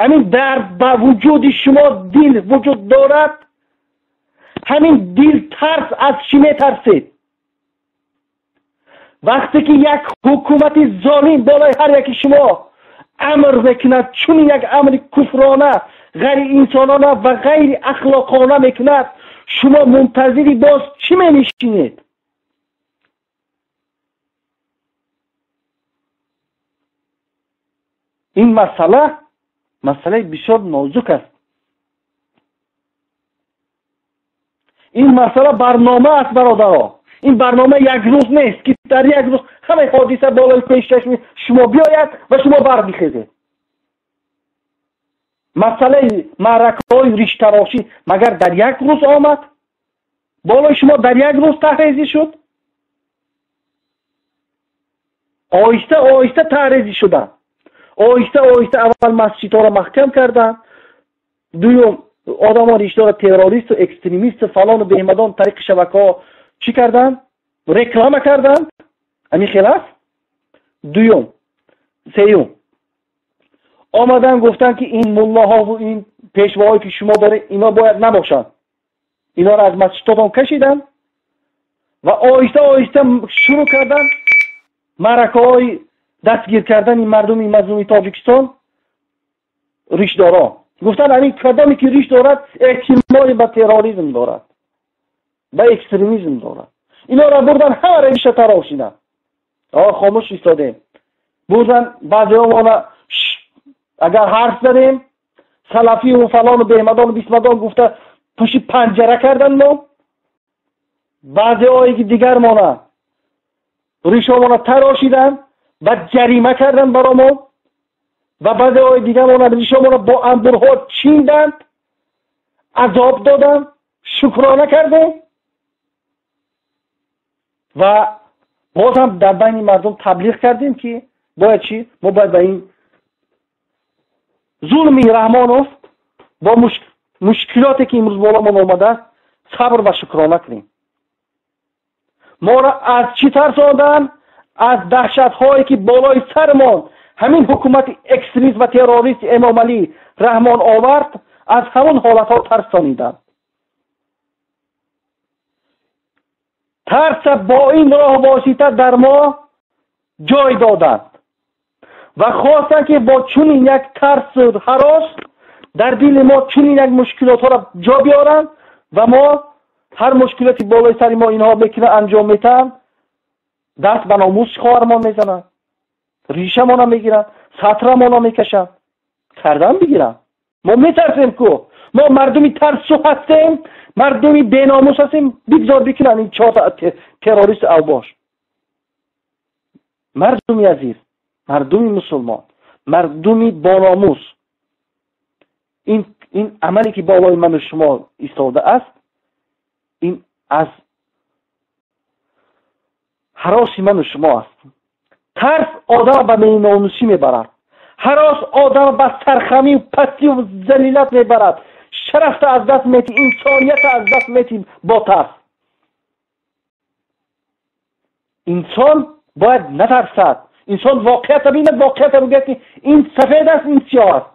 ҳамин дар ба вуҷуди шумо дил вуҷуд дорад. Ҳамин дил тарс аз чӣ метарсед? Вақте ки як ҳукумати золим болои ҳар яки шумо амр мекунад, чунин як амри куфрона, ғайриинсонона ва ғайриахлоқона мекунад, шумо мунтазири боз чӣ менишинед? Ин масъала масъалаи бисёр нозук аст. Ин масъала барнома аст, бародаро. Ин барнома як рӯз нест ки дар як рӯз ҳамаи ҳодиса болои пеши чашми шумо биёяд ва шумо барбихезед. Масъалаи маъракаҳои риштарошӣ магар дар як рӯз омад? Болои шумо дар як рӯз таҳрезӣ шуд? Оҳиста оҳиста таҳрезӣ шуданд. Оҳиста оҳиста аввал масҷидҳоро маҳкам карданд, дуюм одамон риштаро террористу экстремисту фалону беҳмадон тариқи шабакаҳо чӣ карданд? Реклама карданд. Ҳамин хел аст. Дуюм, сеюм омадан гуфтанд ки ин муллоҳову ин пешвоҳое ки шумо доред, ино бояд набошанд. Иноро аз масҷидотон кашиданд ва оҳиста оҳиста шурӯъ карданд маъракаҳои дастгир кардани мардуми мазлуми Тоҷикистон, ришдорон. Гуфтанд ҳамин кадоме ки риш дорад эҳтимоли ба терроризм дорад, ба экстремизм дорад. Инора бурдан ҳама риша тарошиданд. Хомӯш истодем. Бурдан баъзеҳо агар ҳарф задем салафию фалону беҳмадону бисмадон гуфта пуши панҷара кардан мо. Баъзеҳое ки дигар мона ришомона тарошиданд ва ҷарима карданд баро мо, ва баъзеҳои дигармона ришомона бо анбурҳо чинданд, азоб доданд, шукрона кардем ва боз ҳам дар байни мардум таблиғ кардем ки бояд чӣ? Мо бояд ба ин зулми Раҳмонов бо мушкилоте ки имрӯз боломон омадааст сабр ва шукрона кунем. Моро аз чӣ тарсонданд? Аз даҳшатҳое ки болои сармон ҳамин ҳукумати экстремист ва террористи Эмомалӣ Раҳмон овард, аз ҳамон ҳолатҳо тарсониданд. Тарса бо ин роҳ восита дар мо ҷой доданд ва хостанд ки бо чунин як тарсу ҳарос дар дили мо чунин як мушкилотҳоро ҷо биёранд ва мо ҳар мушкилоти болои сари мо инҳо мекунанд, анҷом метаҳанд, даст ба номус хоҳармон мезананд, ришамонро мегиранд, сатрамонро мекашанд, кардан бигиранд. Мо метарсем ку, мо мардуми тарсу ҳастем, мардуми беномус ҳастем. Бигзор бикунанд ин чорта террорист авбош. Мардуми азиз, мардуми мусулмон, мардуми бономус, ин амале ки болои ману шумо истодааст, ин аз ҳароси ману шумо аст. Тарс одам ба беномусӣ мебарад, ҳарос одам ба сархамию пастию залилат мебарад, шарафта аз даст метӣ, инсонията аз даст метӣ бо тарс. Инсон бояд натарсад. Инсон воқеиятро бинад, воқеиятро бигӯяд ки ин сафед аст, ин сиёҳ аст.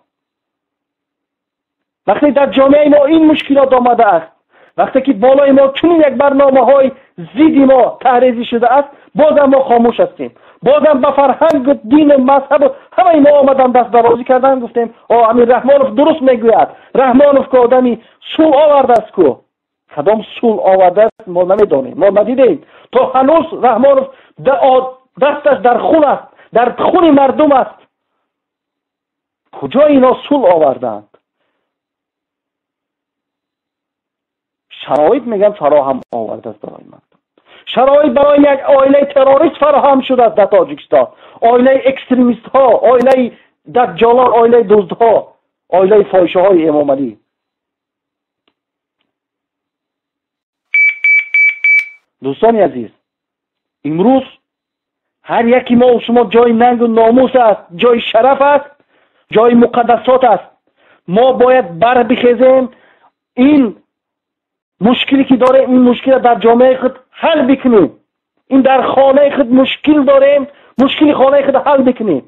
Вақте дар ҷомеаи мо ин мушкилот омадааст, вақте ки болои мо чунин як барномаҳои зидди мо таҳрезӣ шудааст, бозам мо хомӯш ҳастем. Бозам ба фарҳангу дину мазҳабу ҳамаи мо омадан дастдарозӣ кардан, гуфтем о Амир Раҳмонов дуруст мегӯяд. Раҳмонов ку одами сулҳ овардааст ку. Кадом сулҳ овардааст мо намедонем, мо надидем. То ҳанӯз Раҳмонов дасташ дар хун аст, дар хуни мардум аст. Куҷо ино сулҳ оварданд? Шароит мегӯям фароҳам овардааст барои мардум. Шароит барои як оилаи террорист фароҳам шудааст дар Тоҷикистон. Оилаи экстремистҳо, оилаи даҷҷолон, оилаи дуздҳо, оилаи фоҳишаҳои Эмомалӣ. Дӯстони азиз, имрӯз ҳар яки мо шумо ҷои нангу номус аст, ҷои шараф аст, ҷои муқаддасот аст. Мо бояд барбихезем, ин мушкиле ки дорем, ин мушкилро дар ҷомеаи худ ҳал бикунем. Ин дар хонаи худ мушкил дорем, мушкили хонаи худ ҳал бикунем.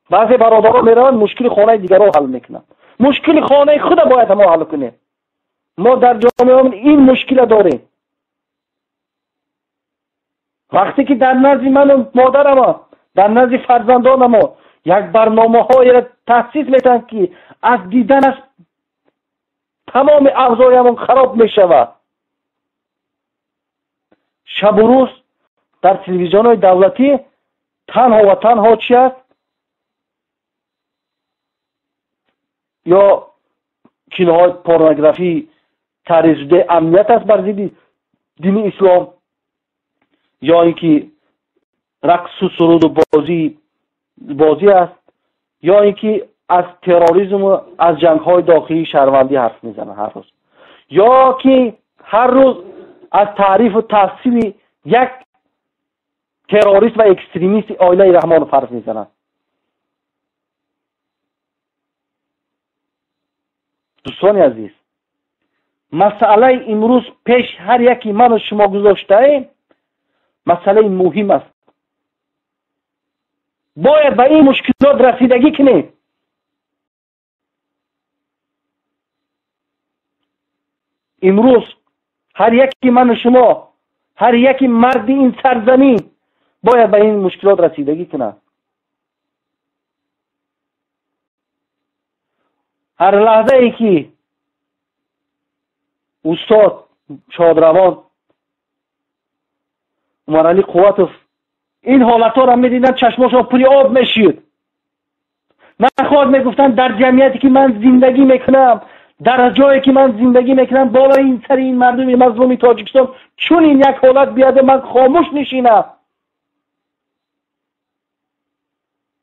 Баъзе бародарон мераванд мушкили хонаи дигарро ҳал мекунанд. Мушкили хонаи худро бояд мо ҳал кунем. Мо дар ҷомеаамон ин мушкилро дорем. Вақте ки дар назди ману модарамо, дар назди фарзандонамо як барномаҳоеро таъсис метаҳанд ки аз диданаш тамоми авзоямон хароб мешавад. Шабу рӯз дар телевизионҳои давлатӣ танҳо ва танҳо чи аст? Ё киноҳои порнографӣ таърифшудаи амният аст бар зидди дини ислом, ё ин ки рақсу суруду бозӣ аст, ё ин ки аз терроризму аз ҷангҳои дохилии шаҳрвандӣ ҳарф мезананд ҳар рӯз, ё ки ҳар рӯз аз таърифу тафсири як террорист ва экстремисти оилаи Раҳмонов ҳарф мезананд. Дӯстони азиз, масъалаи имрӯз пеш ҳар яки ману шумо гузоштаем масъалаи муҳим аст. Бояд ба ин мушкилот расидагӣ кунем. Имрӯз ҳар яки ману шумо, ҳар яки марди ин сарзамин бояд ба ин мушкилот расидагӣ кунад. Ҳар лаҳзае ки устод шодравон Умаралӣ Қувватов ин ҳолатҳоро медиданд, чашмошон пури об мешид. Нахоҳад мегуфтанд дар ҷамъияте ки ман зиндагӣ мекунам, дар ҷое ки ман зиндагӣ мекунам, болои ин сари ин мардуми мазлуми Тоҷикистон чунин як ҳолат биёяд, ман хомӯш нишинам.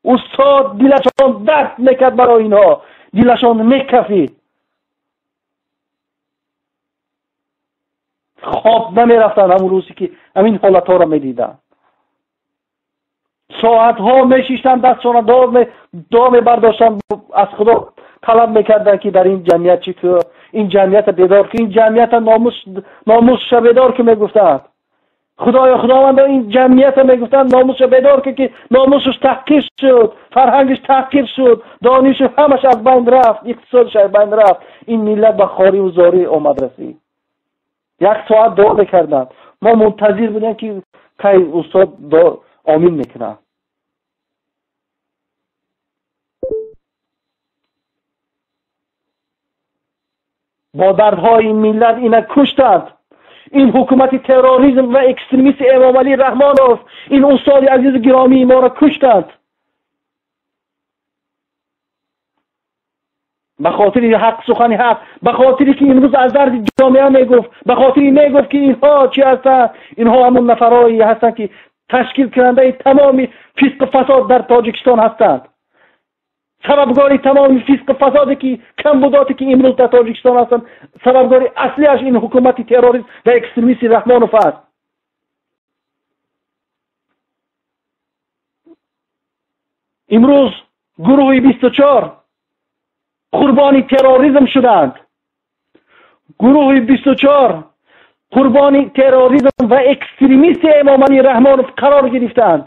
Устод дилашон дард мекард барои инҳо, дилашон мекафид. Хоб намерафтанд ҳамон рӯзе ки ҳамин ҳолатҳоро медиданд. Соатҳо мешиштанд, дастшонро дуо мебардоштанд, аз Худо талаб мекарданд ки дар ин ҷамъият чӣ ку, ин ҷамъиятро бедор ку, ин ҷамъиятро номусша бедор ку мегуфтанд. Худоё, Худовандо, ин ҷамъиятро мегуфтанд номусша бедор ку, ки номусаш таҳқир шуд, фарҳангаш таҳқир шуд, донишу ҳамаш аз байн рафт, иқтисодаш аз байн рафт, ин миллат ба хориву зорӣ омад расид. Як соат дуо мекарданд. Мо мунтазир будем ки кай устод омин мекунад. Бо дардҳои миллат ина куштанд. Ин ҳукумати терроризм ва экстремисти Эмомалӣ Раҳмонов ин устоди азизу гиромии моро куштанд. Ба хотири ҳақ, сухани ҳақ, ба хотире ки имрӯз аз дарди ҷомеа мегуфт, ба хотири мегуфт ки инҳо чӣ ҳастанд, инҳо ҳамон нафарҳое ҳастанд ки ташкилкунандаи тамоми фисқу фасод дар Тоҷикистон ҳастанд, сабабгори тамоми фисқу фасоде ки камбудоте ки имрӯз дар Тоҷикистон ҳастанд, сабабгори аслиаш ин ҳукумати террорист ва экстремисти Раҳмонов аст. Имрӯз гурӯҳи 24 қурбони терроризм шуданд. Гурӯҳи 24 Қурбони терроризм ва экстремисти Эмомалӣ Раҳмонов қарор гирифтаанд.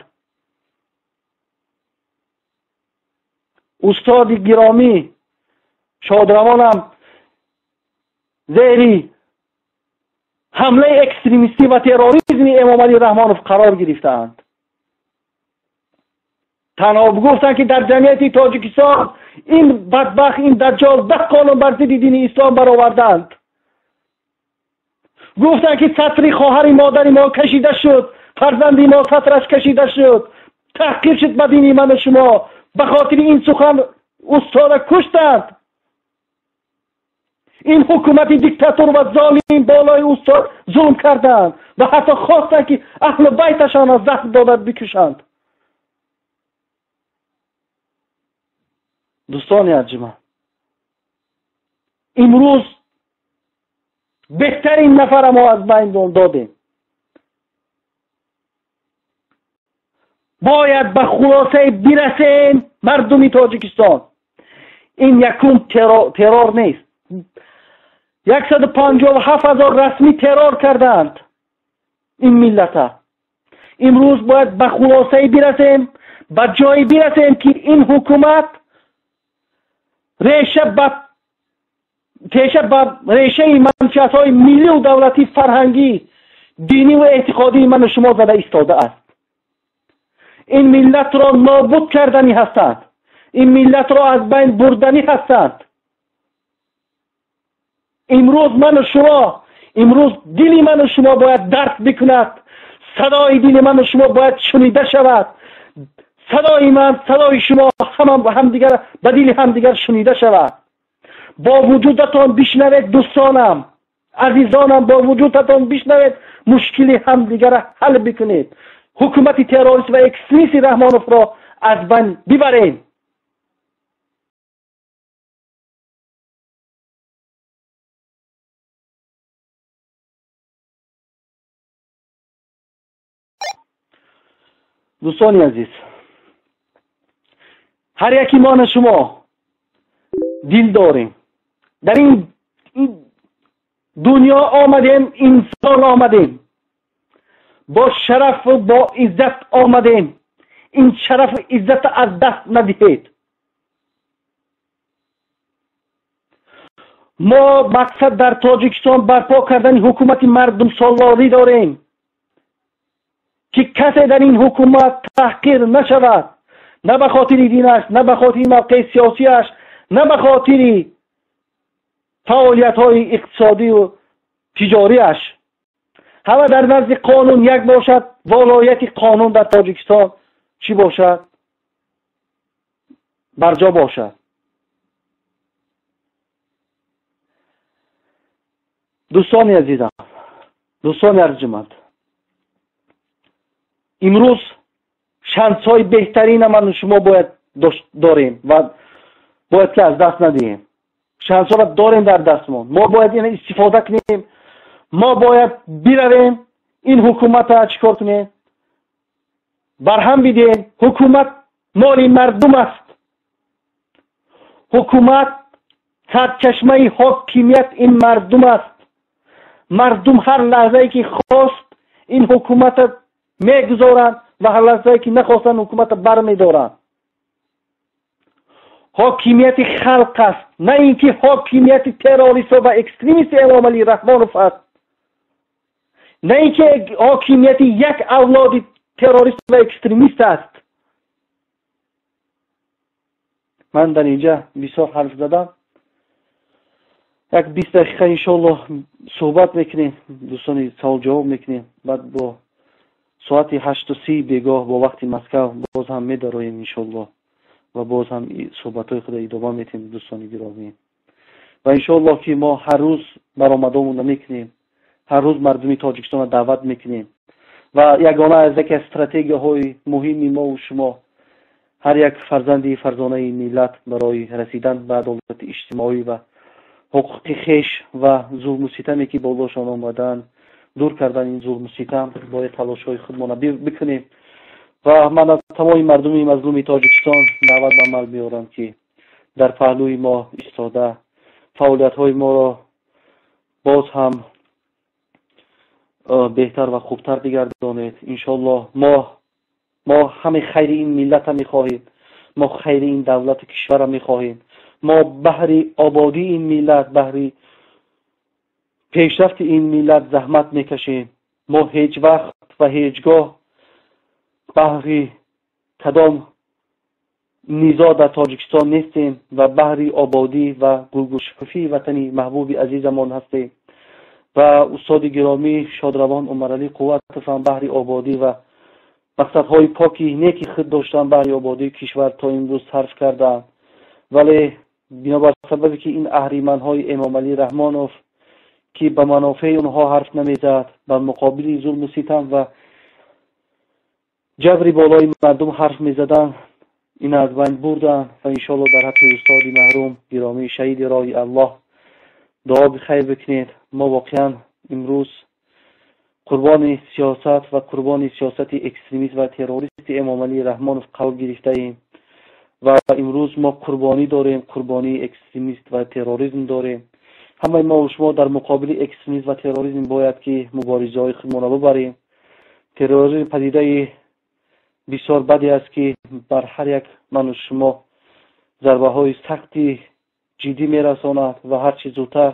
Устоди гиромӣ шодравонам зери ҳамлаи экстремистӣ ва терроризми Эмомалӣ Раҳмонов қарор гирифтаанд. Танҳо гуфтанд, ки дар ҷамъияти Тоҷикистон ин бадбахт, ин даҷҷол 10 қонун бар зидди дини ислом бароварданд. Гуфтанд, ки сатри хоҳари модари мо кашида шуд, фарзанди мо сатраш кашида шуд, таҳқир шуд ба дини ману шумо. Ба хотири ин сухан устода куштанд. Ин ҳукумати диктатор ва золим болои устод зулм карданд ва ҳатто хостанд, ки аҳлу байташонро захм дода бикушанд. Дӯстони арҷманд, имрӯз беҳтарин нафара мо аз байн додем. Бояд ба хулосае бирасем, мардуми Тоҷикистон. Ин якум террор нест. 157 ҳазор расмӣ террор карданд ин миллата. Имрӯз бояд ба хулосае бирасем, ба ҷое бирасем, ки ин ҳукумат реша ба теша ба решаи манфиатҳои миллию давлатӣ, фарҳангӣ, динӣ ва эътиқодии ману шумо зада истодааст. Ин миллатро нобуд карданӣ ҳастанд, ин миллатро аз байн бурданӣ ҳастанд. Имрӯз ману шумо, имрӯз дили ману шумо бояд дарк бикунад, садои дили ману шумо бояд шунида шавад. Садои ман, садои шумо ҳама ҳамдигар ба дили ҳамдигар шунида шавад. Бо вуҷудатон бишнавед, дӯстонам, азизонам, бо вуҷудатон бишнавед, мушкили ҳамдигарро ҳал бикунед. Ҳукумати террорист ва экстремисти Раҳмоновро аз байн бибарем. Дӯстони азиз, ҳар яки мо на шумо дил дорем. Дар ин дунё омадем, инсон омадем, бо шарафу бо иззат омадем. Ин шарафу иззата аз даст надиҳед. Мо мақсад дар Тоҷикистон барпо кардани ҳукумати мардумсолорӣ дорем, ки касе дар ин ҳукумат таҳқир нашавад, на ба хотири динаш, на ба хотири мавқеи сиёсиаш, на ба хотири фаъолиятҳои иқтисодию тиҷориаш. Ҳама дар назди қонун як бошад, волояти қонун дар Тоҷикистон чӣ бошад? Барҷо бошад. Дӯстони азизам, дӯстони арҷманд, имрӯз шансҳои беҳтарина ману шумо бояд дорем ва бояд ки аз даст надиҳем. Шансҳоро дорем дар дастмон, мо бояд ина истифода кунем. Мо бояд биравем ин ҳукумата чӣ кор кунем? Барҳам бидиҳем. Ҳукумат моли мардум аст. Ҳукумат сарчашмаи ҳокимият ин мардум аст. Мардум ҳар лаҳзае ки хост ин ҳукумата мегузоранд ва ҳар лаҳзае ки нахостанд ҳукумата бармедоранд. Ҳокимияти халқ аст, на ин ки ҳокимияти террористҳо ва экстремисти Эмомалӣ Раҳмонов аст, на ин ки ҳокимияти як авлоди террорист ва экстремист аст. Ман дар инҷа бисёр ҳарф задам. Як 20 дақиқа иншоаллоҳ суҳбат мекунем, дӯстони савол ҷавоб мекунем. Баъд бо соати 8:30 бегоҳ бо вақти Москав боз ҳам медароем иншоаллоҳ ва боз ҳам суҳбатҳои худро идома медиҳем, дӯстони гиромӣ. Ва иншоаллоҳ ки мо ҳар рӯз баромадомонро мекунем, ҳар рӯз мардуми Тоҷикистонро даъват мекунем ва ягона аз яке аз стратегияҳои муҳими мо ва шумо ҳар як фарзанди фарзонаи миллат барои расидан ба адолати иҷтимоӣ ва ҳуқуқи хеш ва зулму ситаме ки болошон омаданд, дур кардан ин зулму ситам, бояд талошҳои худмонро бикунем. Ва ман аз тамоми мардуми мазлуми Тоҷикистон даъват ба амал меорам, ки дар паҳлӯи мо истода фаъолиятҳои моро боз ҳам беҳтар ва хубтар бигардонед. Иншоаллоҳ мо ҳамаи хайри ин миллатро мехоҳем, мо хайри ин давлату кишварро мехоҳем, мо баҳри ободии ин миллат, баҳри пешрафти ин миллат заҳмат мекашем. Мо ҳеҷ вақт ва ҳеҷ гоҳ баҳри кадом низоъ дар Тоҷикистон нестем ва баҳри ободӣ ва гулгулшукуфии ватани маҳбуби азизамон ҳастем. Ва устоди гиромӣ шодравон Умаралӣ Қувватов ҳам баҳри ободӣ ва мақсадҳои поки неки худ доштан, баҳри ободии кишвар то имрӯз сарф карданд. Вале бинобар сабабе ки ин аҳриманҳои Эмомалӣ Раҳмонов, ки ба манофеи онҳо ҳарф намезад, бар муқобили зулму ситам ва ҷабри болои мардум ҳарф мезаданд, ин аз байн бурданд. Ва иншоаллоҳ дар ҳаққи устоди маҳрум гиромии шаҳиди роҳи Аллоҳ дуо бихайр бикунед. Мо воқеан имрӯз қурбони сиёсат ва қурбони сиёсати экстремист ва террористи Эмомалӣ Раҳмонов қарор гирифтаем ва имрӯз мо қурбонӣ дорем, қурбонии экстремист ва терроризм дорем. Ҳамаи мо шумо дар муқобили экстремизм ва терроризм бояд ки муборизаҳои худмонро бибарем. Терроризм падидаи бисёр баде аст, ки бар ҳар як ману шумо зарбаҳои сахти ҷиддӣ мерасонад ва ҳарчи зудтар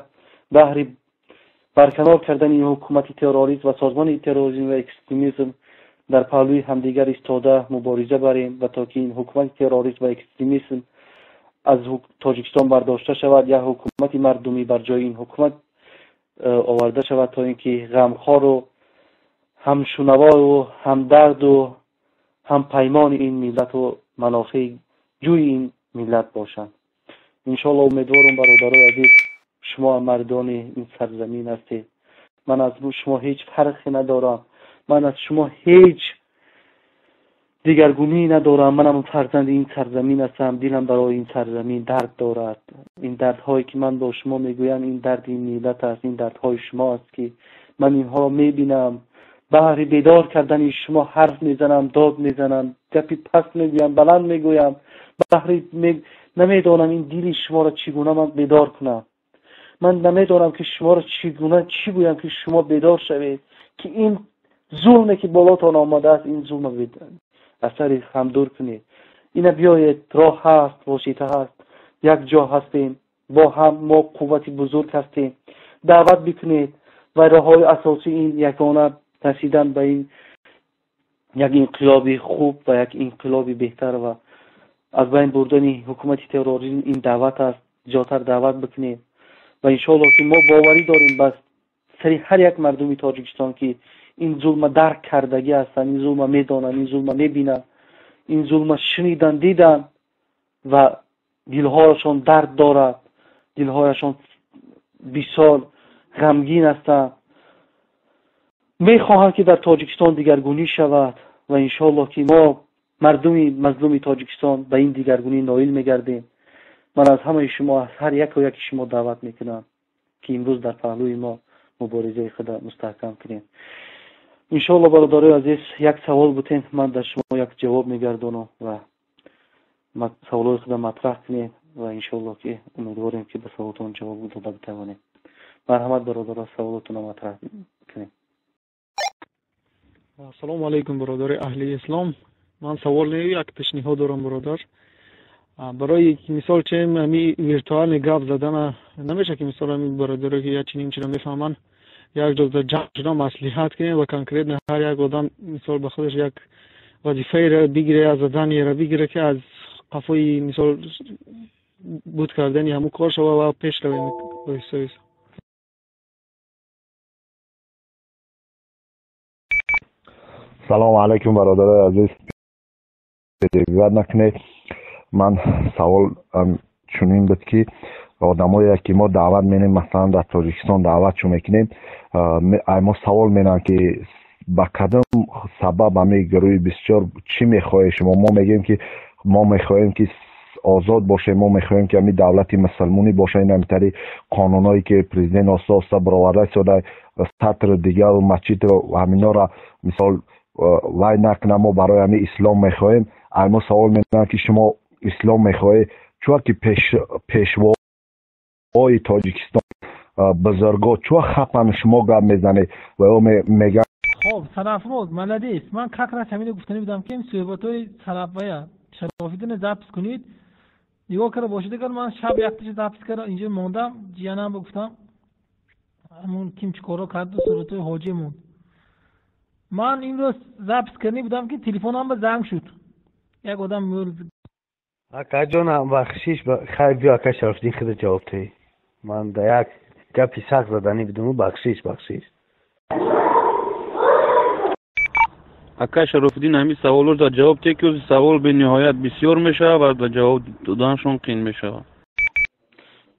баҳри барканор кардани ин ҳукумати террорист ва созмони терроризм ва экстремизм дар паҳлӯи ҳамдигар истода мубориза барем ва то ки ин ҳукумати террорист ва экстремизм аз Тоҷикистон бардошта шавад, як ҳукумати мардумӣ бар ҷои ин ҳукумат оварда шавад, то ин ки ғамхору ҳамшунавою ҳамдарду ҳампаймони ин миллату манофеи ҷӯи ин миллат бошанд. Иншоаллоҳ умедворам, бародарои азиз, шумо мардони ин сарзамин ҳастед. Ман аз шумо ҳеҷ фарқе надорам, ман аз шумо ҳеҷ дигаргунӣ надорам. Манам фарзанди ин сарзамин ҳастам, дилам барои ин сарзамин дард дорад. Ин дардҳое ки ман бо шумо мегӯям, ин дарди ин миллат аст, ин дардҳои шумо аст, ки ман инҳоро мебинам. Баҳри бедор кардани шумо ҳарф мезанам, дод мезанам, гапи паст мегӯям, баланд мегӯям. Баҳри намедонам ин дили шуморо чӣ гуна ман бедор кунам. Ман намедонам ки шуморо чӣ гуна чӣ гӯям ки шумо бедор шавед, ки ин зулме ки болотон омадааст, ин зулма аз сари ҳам дур кунед. Ина биёед, роҳ ҳаст, восита ҳаст, як ҷо ҳастем, бо ҳам мо қуввати бузург ҳастем. Даъват бикунед ва роҳҳои асосии ин ягона расидан ба ин як инқилоби хуб ва як инқилоби беҳтар ва аз байн бурдани ҳукумати терроризм ин даъват аст. Зиёдтар даъват бикунед ва иншоаллоҳ ки мо боварӣ дорем ба сари ҳар як мардуми Тоҷикистон, ки ин зулма дарк кардагӣ ҳастанд, ин зулма медонанд, ин зулма мебинанд, ин зулма шунидан, дидан ва дилҳояшон дард дорад, дилҳояшон бисёр ғамгин ҳастанд, мехоҳанд ки дар Тоҷикистон дигаргунӣ шавад ва иншоаллоҳ ки мо мардуми мазлуми Тоҷикистон ба ин дигаргунӣ ноил мегардем. Ман аз ҳамаи шумо, аз ҳар яку яки шумо даъват мекунам, ки имрӯз дар паҳлӯи мо муборизаи худро мустаҳкам кунем. Иншоаллоҳ, бародарои азиз, як савол бутен, ман дар шумо як ҷавоб мегардонам ва саволҳои худро матраҳ кунед ва иншоаллоҳ ки умедворем ки ба саволотон ҷавоб дода битавонем. Марҳамат, бародаро, саволотонро матраҳ кунед. Ассалому алайкум, бародари аҳли ислом. Ман савол не, як пешниҳод дорам, бародар. Барои мисол чем ами виртуальный гап задана намеша ки мисол ами бародаро ки я чиним чиро мефаҳманд, як ҷо ҷамъ шуда маслиҳат кунем ва конкретно ҳар як одам мисол ба худаш як вазифаеро бигире, я заданиеро бигире, ки аз қафои мисол буд кардани ҳамун кор шава ва пеш равем оҳиста оҳиста. Салому алайкум, бародарои азиз, перебивать накунед. Ман савол чунин буд, ки одамое ки мо даъват менем, масалан дар Тоҷикистон даъватшо мекунем, ай мо савол менам, ки ба кадом сабаб ҳами гурӯҳи 24, чӣ мехоҳед шумо? Мо мегӯем, ки мо мехоҳем, ки озод бошем, мо мехоҳем, ки ҳами давлати мусулмонӣ боша, ин ҳамитари қонунҳое ки президент оста оста бароварда истода, сатру дигару масҷидро ҳаминора мисол вай накунам, мо барои ҳами ислом мехоҳем. Ай мо савол менам, ки шумо ислом мехоҳед, чунки пешвои Тоҷикистон Бузурго чӯ хапан шумо гап мезанед ва ё мегӯянд. Хоб, Сарафроз, молодец. Ман как раз ҳамино гуфтанӣ будам, ки суҳбатҳои Сарафая Шарофиддина запись кунед. Нигоҳ карда бошед, агар ман шаб якташа запись кардам, инҷо мондам, ҷиянам гуфтам, ҳамун ким чӣ корро карду суҳбатҳои ҳоҷӣ монд. Ман имрӯз запись карданӣ будам, ки телефонам ба занг шуд. Як одам мӯл. Акаҷонам, бахшиш, хайр, биё, ака Шарофиддин, худа ҷавоб диҳ. Ман да як гапи сахт заданӣ будаму, бахшиш, бахшиш. Ака Шарофиддин, ҳамин саволро дар ҷавоб диҳ, ки савол бениҳоят бисёр мешавад ва дар ҷавоб доданашон қин мешавад.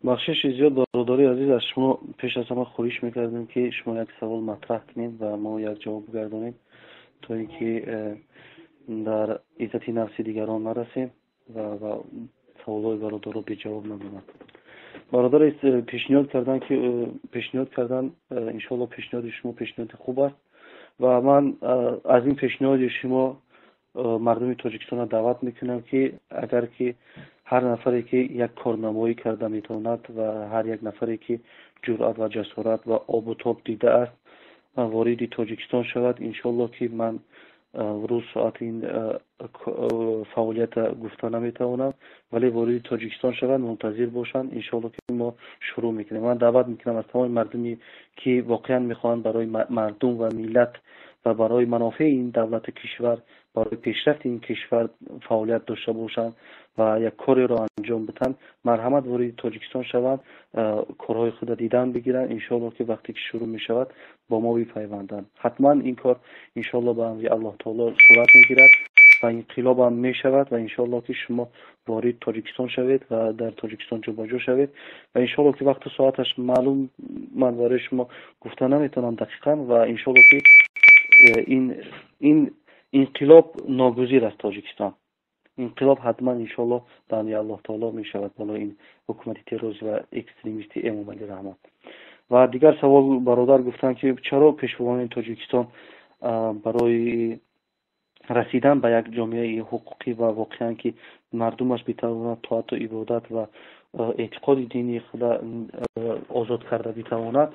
Бахшиши зиёд, бародари азиз, аз шумо пеш аз ҳама хоҳиш мекардем, ки шумо як савол матраҳ кунед ва мо як ҷавоб бигардонем, то ин ки дар иззати нафси дигарон нарасем ва саволҳои бародаро беҷавоб намонанд. Бародар пешниҳод кардан, ки пешниҳод кардан, иншоалло пешниҳоди шумо пешниҳоди хуб аст ва ман аз ин пешниҳоди шумо мардуми Тоҷикистонро даъват мекунам, ки агар ки ҳар нафаре ки як корнамоӣ карда метавонад ва ҳар як нафаре ки ҷуръат ва ҷасорат ва обу тоб дидааст, вориди Тоҷикистон шавад. Иншоалло ки ман рӯз соат ин фаъолията гуфта наметавонам, вале вориди Тоҷикистон шаванд, мунтазир бошанд, иншоалло ки мо шурӯъ мекунем. Ман даъват мекунам аз тамоми мардуме ки воқеан мехоҳанд барои мардум ва миллат ва барои манофеи ин давлату кишвар, барои пешрафти ин кишвар фаъолият дошта бошанд ва як кореро анҷом бидиҳанд, марҳамат, вориди Тоҷикистон шаванд, корҳои худро дидан бигиранд. Иншоалло ки вақте ки шурӯъ мешавад, бо мо бипайванданд. Ҳатман ин кор иншоалло ба амри Аллоҳ таоло сурат мегирад ва инқилобам мешавад ва иншоалло ки шумо ворид Тоҷикистон шавед ва дар Тоҷикистон ҷобаҷо шавед ва иншоалло ки вақту соаташ маълум ман барои шумо гуфта наметавонам дақиқан ва иншоалло ки ин инқилоб ногузир аст. Тоҷикистон инқилоб ҳатман иншоалло ба амри Аллоҳ таоло мешавад болои ин ҳукумати террорист ва экстремисти Эмомалӣ Раҳмон. Ва дигар савол, бародар гуфтанд, ки чаро пешвоёни Тоҷикистон барои расидан ба як ҷомеаи ҳуқуқӣ ва воқеан ки мардумаш битавонад тоату ибодат ва эътиқоди динии худа озод карда битавонад.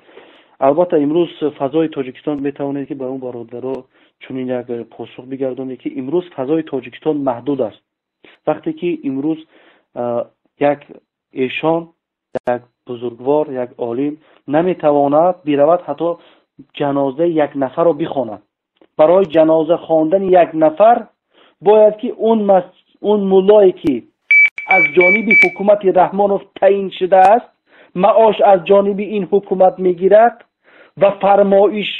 Албатта, имрӯз фазои Тоҷикистон, метавонед ки ба он бародаро чунин як посух бигардонед, ки имрӯз фазои Тоҷикистон маҳдуд аст. Вақте ки имрӯз як эшон, як бузургвор, як олим наметавонад биравад, ҳатто ҷанозаи як нафарро бихонад, барои ҷаноза хондани як нафар бояд ки он муллое ки аз ҷониби ҳукумати Раҳмонов таъин шудааст, маош аз ҷониби ин ҳукумат мегирад ва фармоиш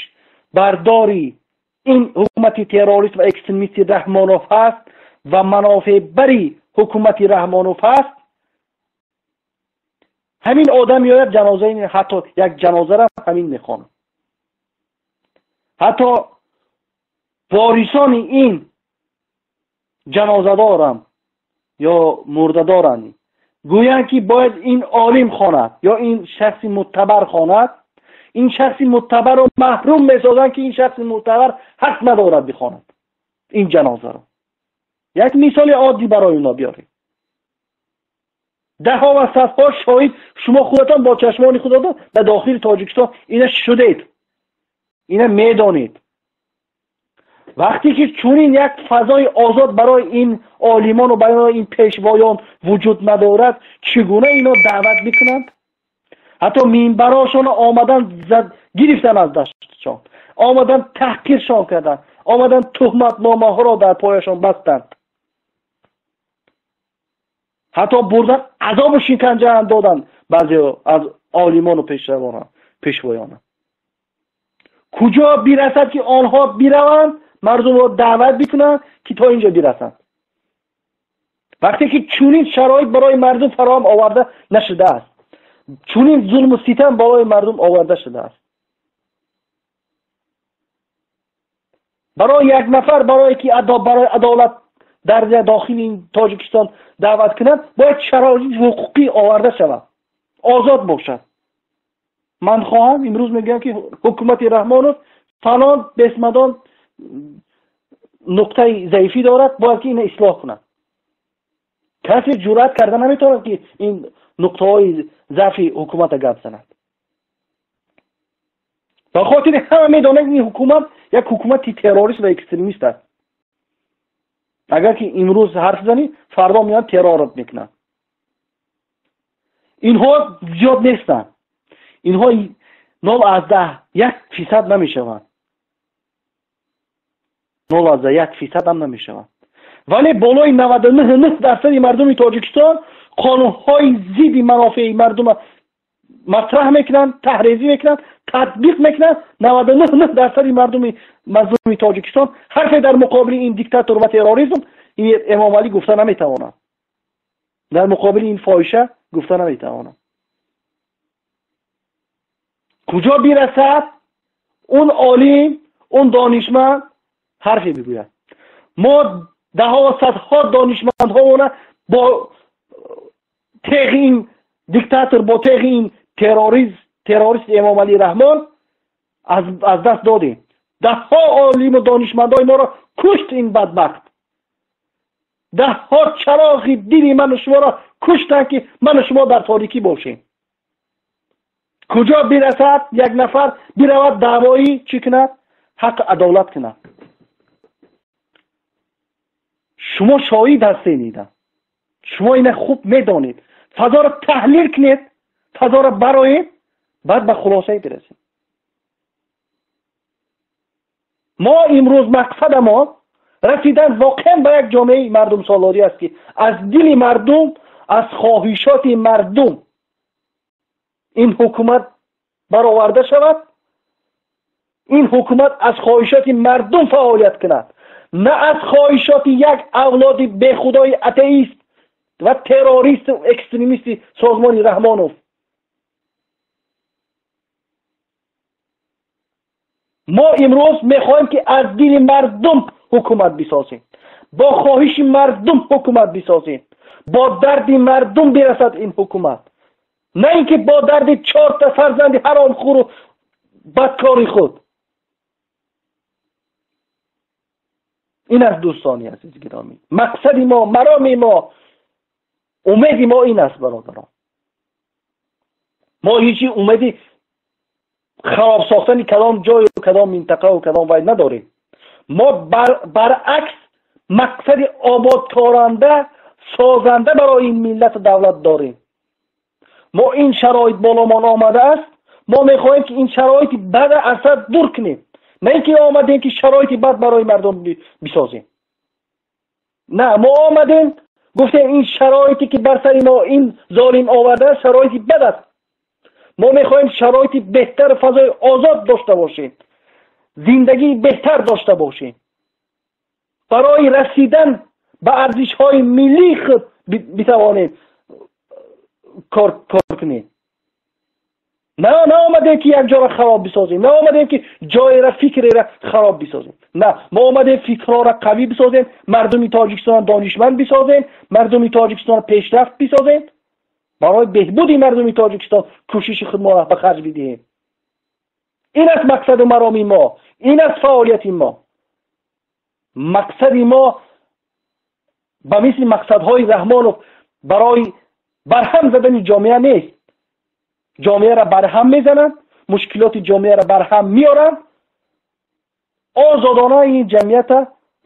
бардори ин ҳукумати террорист ва экстремисти Раҳмонов ҳаст ва манофеъбари ҳукумати Раҳмонов ҳаст, ҳамин одам меояд, ҷанозаи ҳатто як ҷанозаро ҳамин мехонад. Ҳатто ворисони ин ҷанозадорам ё мурдадоранд гӯянд, ки бояд ин олим хонад ё ин шахси муътабар хонад, ин шахси муътабарро маҳрум месозанд, ки ин шахси муътабар ҳақ надорад бихонад ин ҷанозаро. Як мисоли оддӣ барои онҳо биёрем. Даҳҳо ва садҳо шоҳид, шумо худатон бо чашмони худатон ба дохили Тоҷикистон ина шудед, ина медонед. Вақте ки чунин як фазои озод барои ин олимону барои ин пешвоён вуҷуд надорад, чӣ гуна ино даъват мекунанд? Ҳатто минбарошонро омадан гирифтан аз дастшон, омадан таҳқиршон карданд, омадан туҳматномаҳоро дар пояшон бастанд, ҳатто бурдан азобу шиканҷаам доданд баъзе аз олимону пешвоёна. Куҷо бирасад, ки онҳо бираванд, мардумро даъват бикунанд, ки то инҷо бирасанд, вақте ки чунин шароит барои мардум фароҳам оварда нашудааст, чунин зулму ситам болои мардум оварда шудааст? Барои як нафар, барое ки барои адолат дар дохили Тоҷикистон даъват кунад, бояд шароити ҳуқуқӣ оварда шавад, озод бошад. Ман хоҳам имрӯз мегӯям, ки ҳукумати Раҳмонов фалон бесмадон нуқтаи заифӣ дорад, бояд ки ина ислоҳ кунад. Касе ҷуръат карда наметавонад, ки ин нуқтаҳои заъфи ҳукумата гап занад. Ба хотири ҳама медонанд, ин ҳукумат як ҳукумати террорист ва экстремист аст. Агар ки имрӯз ҳарф занӣ, фардо меоянд террорат мекунанд. Инҳо зиёд нестанд. Инҳо 0.1% намешаванд. 0.1% ҳам намешаванд. Вале болои 99.9% мардуми Тоҷикистон қонунҳои зидди манофеи мардум матраҳ мекунанд, таҳрезӣ мекунанд, татбиқ мекунанд. 99.9% мардуми мазлуми Тоҷикистон ҳарфе дар муқобили ин диктатор ва терроризм ин Эмомалӣ гуфта наметавонанд. Дар муқобили ин фоҳиша гуфта наметавонанд. Куҷо бирасад он олим, он донишманд ҳарфе бигӯяд. Мо даҳҳо садҳо донишмандҳоона бо теғи ин диктатор, бо теғи ин террорист Эмомалӣ Раҳмон аз даст додем. Даҳҳо олиму донишмандҳои моро кушт ин бадбахт. Даҳҳо чароғи дили ману шуморо куштанд, ки ману шумо дар торикӣ бошем. Куҷо бирасад як нафар биравад даъвоӣ чӣ кунад? Ҳақ адолат кунад. Шумо шоҳид ҳастед ида. Шумо ина хуб медонед. Фазоро таҳлил кунед, фазоро бароед, баъд ба хулосае бирасед. Мо имрӯз мақсадамон расидан воқеан ба як ҷомеаи мардумсолорӣ аст, ки аз дили мардум, аз хоҳишоти мардум ин ҳукумат бароварда шавад, ин ҳукумат аз хоҳишоти мардум фаъолият кунад, на аз хоҳишоти як авлоди бехудои атеист ва террористу экстремисти созмони Раҳмонов. Мо имрӯз мехоҳем, ки аз дили мардум ҳукумат бисозем, бо хоҳиши мардум ҳукумат бисозем, бо дарди мардум бирасад ин ҳукумат, на ин ки бо дарди чорта фарзанди ҳаромхӯру бадкори худ. Ин аст, дӯстони азизи гиромӣ, мақсади мо, мароми мо, умеди мо ин аст, бародарон. Мо ҳеҷ умеди хароб сохтани кадом ҷою кадом минтақаву кадом вай надорем. Мо баръакс мақсади ободкоранда, созанда барои ин миллату давлат дорем. Мо ин шароит боломон омадааст, мо мехоҳем, ки ин шароити бада аз сар дур кунем, на ин ки омадем, ки шароити бад барои мардум бисозем. На, мо омадем, гуфтем ин шароите ки бар сари мо ин золим овардааст, шароити бад аст. Мо мехоҳем шароити беҳтар, фазои озод дошта бошем, зиндагии беҳтар дошта бошем, барои расидан ба арзишҳои миллии худ битавонем кор кунем. На наомадем, ки як ҷоро хароб бисозем, наомадем, ки ҷоеро, фикреро хароб бисозем. На, мо омадем фикрҳоро қавӣ бисозем, мардуми Тоҷикистонро донишманд бисозем, мардуми Тоҷикистонро пешрафт бисозем, барои беҳбуди мардуми Тоҷикистон кӯшиши худро ба харҷ бидиҳем. Ин аст мақсаду мароми мо, ин аст фаъолияти мо. Мақсади мо ба мисли мақсадҳои Раҳмонов барои барҳам задани ҷомеа нест. Ҷомеаро барҳам мезананд, мушкилоти ҷомеаро барҳам меоранд, озодона ин ҷамъиятро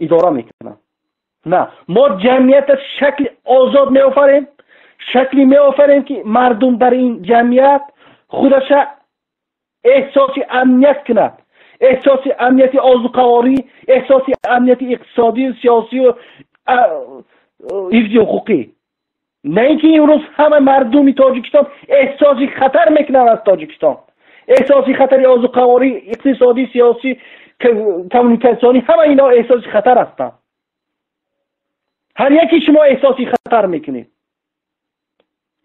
идора мекунанд. На, мо ҷамъиятро шакли озод меофарем, шакли меофарем, ки мардум дар ин ҷамъият худаша эҳсоси амният кунад, эҳсоси амнияти озуқаворӣ, эҳсоси амнияти иқтисодию сиёсию ҳифзи ҳуқуқӣ. На ин ки имрӯз ҳама мардуми Тоҷикистон эҳсоси хатар мекунанд аз Тоҷикистон, эҳсоси хатари озуқаворӣ, иқтисодӣ, сиёсӣ, коммуникатсионӣ, ҳама инҳо эҳсоси хатар ҳастанд. Ҳар яки шумо эҳсоси хатар мекунед,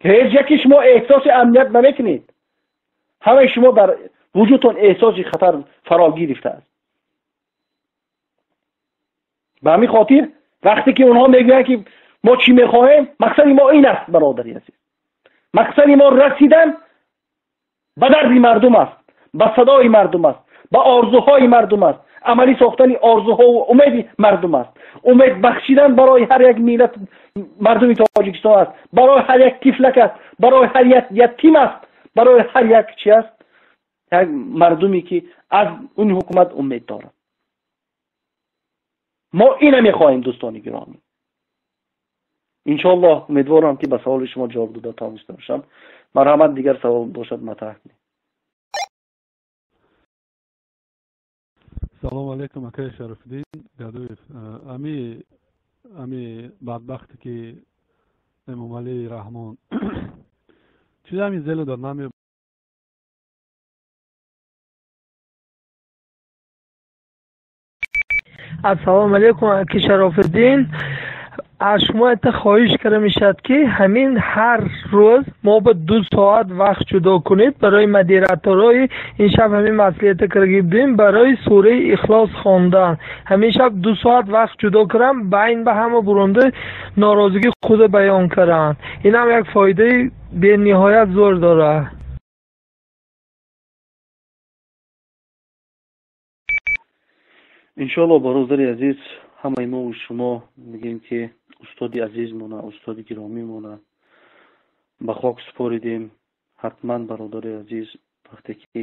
ҳеҷ яки шумо эҳсоси амният намекунед. Ҳамаи шумо дар вуҷудтон эҳсоси хатар фаро гирифтааст. Ба ҳамин хотир вақте ки онҳо мегӯянд, ки мо чӣ мехоҳем, мақсади мо ин аст, бародари азиз. Мақсади мо расидан ба дарди мардум аст, ба садои мардум аст, ба орзуҳои мардум аст, амалӣ сохтани орзуҳову умеди мардум аст, умед бахшидан барои ҳар як миллат мардуми Тоҷикистон аст, барои ҳар як тифлак аст, барои ҳар як ятим аст, барои ҳар як чи аст, Як мардуме ки аз он ҳукумат умед дорад. Мо ина мехоҳем, дӯстони гиромӣ. Иншоаллоҳ, умедворам, ки ба саволи шумо ҷавоб дода тавониста бошам. Марҳамат, дигар савол бошад, матраҳ кунед. Салому алейкум, акаи Шарафиддин Гадоев. Ами бадбахте ки Эмомалӣ Раҳмон чиз ами зело дар нами. Ассалому алейкум, аки Шарофиддин. Аз шумо якта хоҳиш карда мешавад, ки ҳамин ҳар рӯз мо ба 2 соат вақт ҷудо кунед барои модераторҳои ин шаб. Ҳамин маслиҳата карда будем барои сураи Ихлос хондан. Ҳамин шаб 2 соат вақт ҷудо кунам, байн ба ҳама буронда норозигии худро баён карданд. Инам як фоидаи бениҳоят зӯр дорад. Иншоалло, бародари азиз, ҳамаи мову шумо мегӯем, ки устоди азизмона, устоди гиромимона ба хок супоридем. Ҳатман, бародари азиз, вақте ки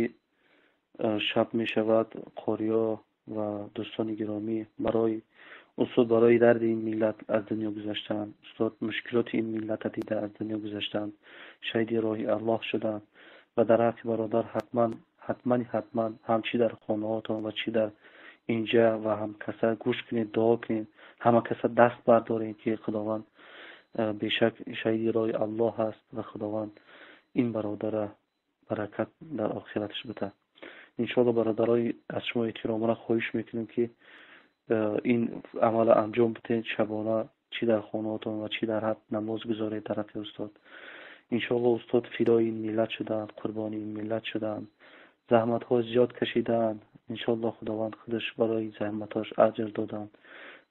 шаб мешавад, қориё ва дӯстони гиромӣ барои устод, барои дарди ин миллат аз дунё гузаштанд. Устод мушкилоти ин миллата дида аз дунё гузаштанд, шаҳиди роҳи Аллоҳ шуданд. Ва дар ҳаққи бародар ҳатман, ҳатмани ҳатман, ҳам чӣ дар хонаҳотон ва чӣ дар инҷа ва ҳам каса гӯш кунед, дуо кунед, ҳама каса даст бардорем, ки Худованд бешак шаҳиди роҳи Аллоҳ аст ва Худованд ин бародара баракат дар охираташ бидиҳад. Иншоалло, бародарои, аз шумо эҳтиромона хоҳиш мекунем, ки ин амала анҷом бидиҳед. Шабона чӣ дар хонаҳотон ва чӣ дар ҳад намоз гузоред дар ҳаққи устод. Иншоалло, устод фидои ин миллат шуданд, қурбони ин миллат шуданд, заҳматҳо зиёд кашидаанд. Иншоалло, Худованд худаш барои заҳматҳош аҷр доданд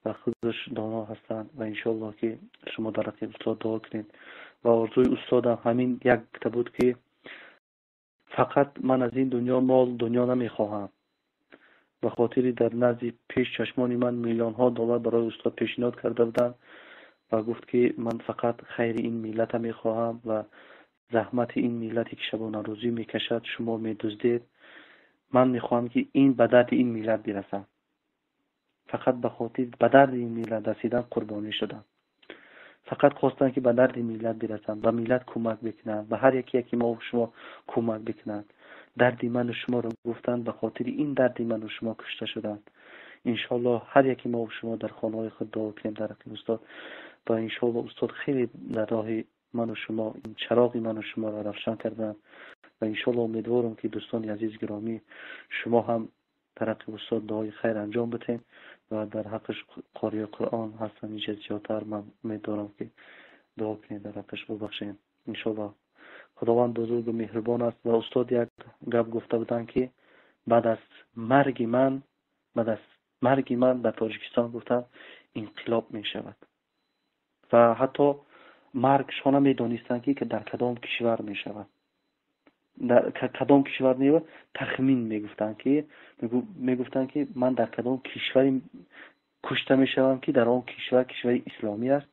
ва худаш доно ҳастанд. Ва иншоалло, ки шумо дар ҳаққи устод дуо кунед. Ва орзуи устодам ҳамин якта буд, ки фақат ман аз ин дунё мол дунё намехоҳам. Ба хотири дар назди пеш чашмони ман миллионҳо доллар барои устод пешниҳод карда буданд ва гуфт, ки ман фақат хайри ин миллата мехоҳам ва заҳмати ин миллате, ки шабонарӯзӣ мекашад, шумо медуздед, ман мехоҳам, ки ин ба дарди ин миллат бирасад. Фақат ба хотир ба дарди ин миллат расидан қурбонӣ шудам. Фақат хостанд, ки ба дарди миллат бирасанд, ба миллат кӯмак бикунанд, ба ҳар яке яки мо шумо кӯмак бикунанд. Дарди ману шуморо гуфтанд, ба хотири ин дарди ману шумо кушта шуданд. Иншоалло, ҳар яке мо шумо дар хонаҳои худ дуо кунем дар ҳаққи устод. Ва иншоалло, устод хеле дар роҳи ману шумо ин чароғи ману шуморо равшан карданд. Ва иншоалло, умедворам, ки дӯстони азиз гиромӣ, шумо ҳам дар ҳаққи устод дуои хайр анҷом бидиҳем ва дар ҳаққаш қории Қуръон ҳастанд инҷа зиёдтар. Ман умед дорам, ки дуо кунед дар ҳаққаш, бубахшем. Иншоалло, Худованд бузургу меҳрубон аст. Ва устод як гап гуфта буданд, ки баъд аз марги ман дар Тоҷикистон, гуфтанд, инқилоб мешавад. Ва ҳатто маргшона медонистанд, ки дар кадом кишвар мешавад, дар кадом кишвар не, тахмин мегуфтанд, ки мегуфтанд, ки ман дар кадом кишвари кушта мешавам, ки дар он кишвар кишвари исломӣ аст,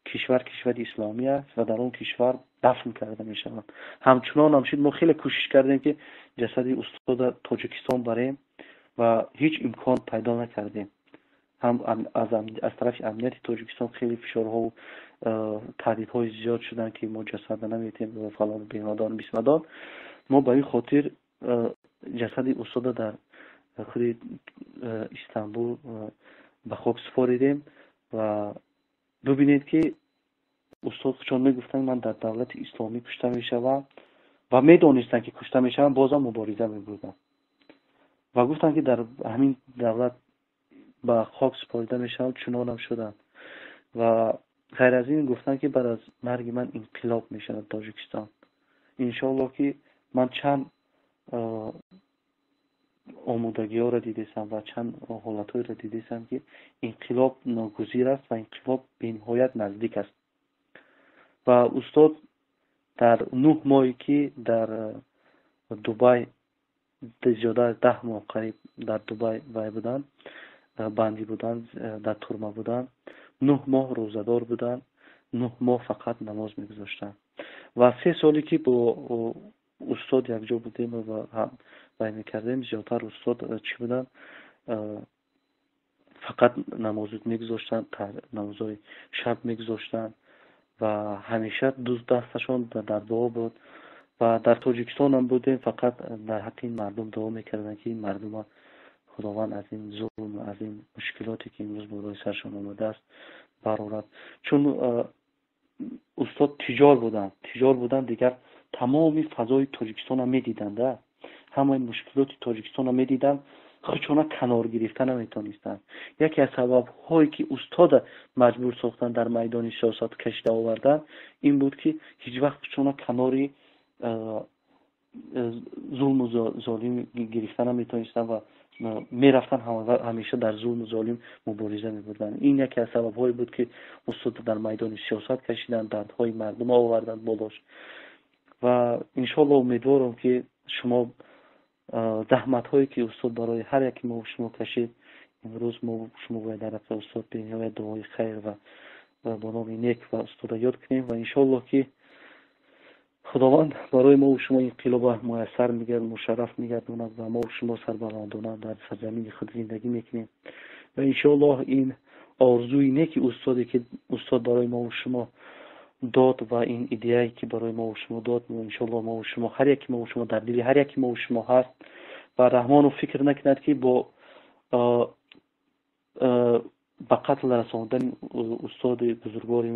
кишвар кишвари исломӣ аст ва дар он кишвар дафн карда мешавам. Ҳамчунон ҳам шуд. Мо хеле кӯшиш кардем, ки ҷасади устода Тоҷикистон барем ва ҳеҷ имкон пайдо накардем. Ҳам аз тарафи амнияти Тоҷикистон хеле фишорҳову таҳдидҳои зиёд шуданд, ки мо ҷасада наметем ва фалон бемадон бисмадон. Мо ба ин хотир ҷасади устода дар худи Истанбул ба хок супоридем. Ва бубинед, ки устод чун мегуфтанд, ман дар давлати исломӣ кушта мешавам, ва медонистанд, ки кушта мешавам, бозам мубориза мебурданд ва гуфтанд, ки дар ҳамин давлат ба хок супорида мешавам. Чунонам шуданд. Ва ғайр аз ин гуфтанд, ки баъд аз марги ман инқилоб мешавад Тоҷикистон. Иншоалло, ки ман чанд омодагиҳоро дидесам ва чанд ҳолатҳоеро дидесам, ки инқилоб ногузир аст ва инқилоб бениҳоят наздик аст. Ва устод дар 9 моҳе, ки дар Дубай, зиёда аз 10 моҳ қариб дар Дубай вай буданд, бандӣ буданд, дар турма буданд, 9 моҳ рӯзадор буданд, 9 моҳ фақат намоз мегузоштанд. Ва 3 соле, ки бо устод якҷо будем ва ҳам вай мекардем. Зиёдтар устод чӣ буданд, фақат намоз мегузоштанд, намозҳои шаб мегузоштанд ва ҳамеша ду дасташон дар дуо буд. Ва дар Тоҷикистон ҳам будем, фақат дар ҳаққи ин мардум дуо мекарданд, ки ин мардума Худованд аз ин зулм, аз ин мушкилоте ки имрӯз болои саршон омадааст барорад. Чун устод тиҷор буданд, тиҷор буданд, дигар тамоми фазои Тоҷикистонро медиданд, ҳамаи мушкилоти Тоҷикистонро медиданд, худшона канор гирифта наметонистанд. Яке аз сабабҳое ки устода маҷбур сохтанд дар майдони сиёсат кашида овардан ин буд, ки ҳеҷ вақт худшона канори зулму золим гирифта наметонистанд ва мерафтанд ҳамеша дар зулму золим мубориза мебурданд. Ин яке аз сабабҳое буд, ки устод дар майдони сиёсат кашиданд, дардҳои мардум оварданд болош. Ва иншоалло умедворам, ки шумо заҳматҳое ки устод барои ҳар яке мо шумо кашид, имрӯз мо шумо бояд дар ҳаққи устод бениҳоят дуои хайр ва бо номи нек ва устода ёд кунем. Ва иншоалло ки Худованд барои мо шумо инқилоба муяссар мегардад, мушарраф мегардонад ва мо шумо сарбаландона дар сарзамини худ зиндагӣ мекунем. Ва иншоаллоҳ ин орзуи неки устоде ки устод барои мо шумо дод ва ин идеяе ки барои мо шумо дод, иншоаллоҳ мо шумо ҳар яке мо шумо дар дили ҳар яке мо шумо ҳаст. Ва Раҳмонов фикр накунад, ки бо ба қатл расондани устоди бузургвори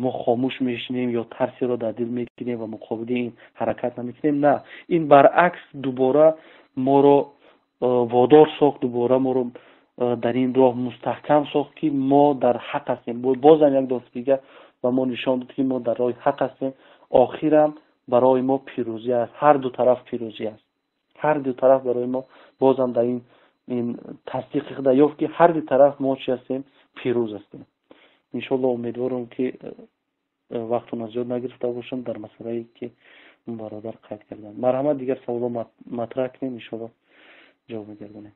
мо хомӯш мешинем ё тарсеро дар дил мегирем ва муқобили ин ҳаракат намекунем. На, ин баръакс дубора моро водор сохт, дубора моро дар ин роҳ мустаҳкам сохт, ки мо дар ҳақ ҳастем. Бозам як дорф дига ба мо нишон дод, ки мо дар роҳи ҳақ ҳастем. Охирам барои мо пирӯзӣ аст, ҳар ду тараф пирӯзӣ аст, ҳар ду тараф барои мо бозам дар ин тасдиқи худа ёфт, ки ҳар ду тараф мо чӣ ҳастем, пирӯз ҳастем. Иншоалло умедворам, ки вақтона зиёд нагирифта бошам дар масъалае ки бародар қайд кардам. Марҳамат, дигар саволо матраҳ кунем, иншоалло ҷавоб мегардонем.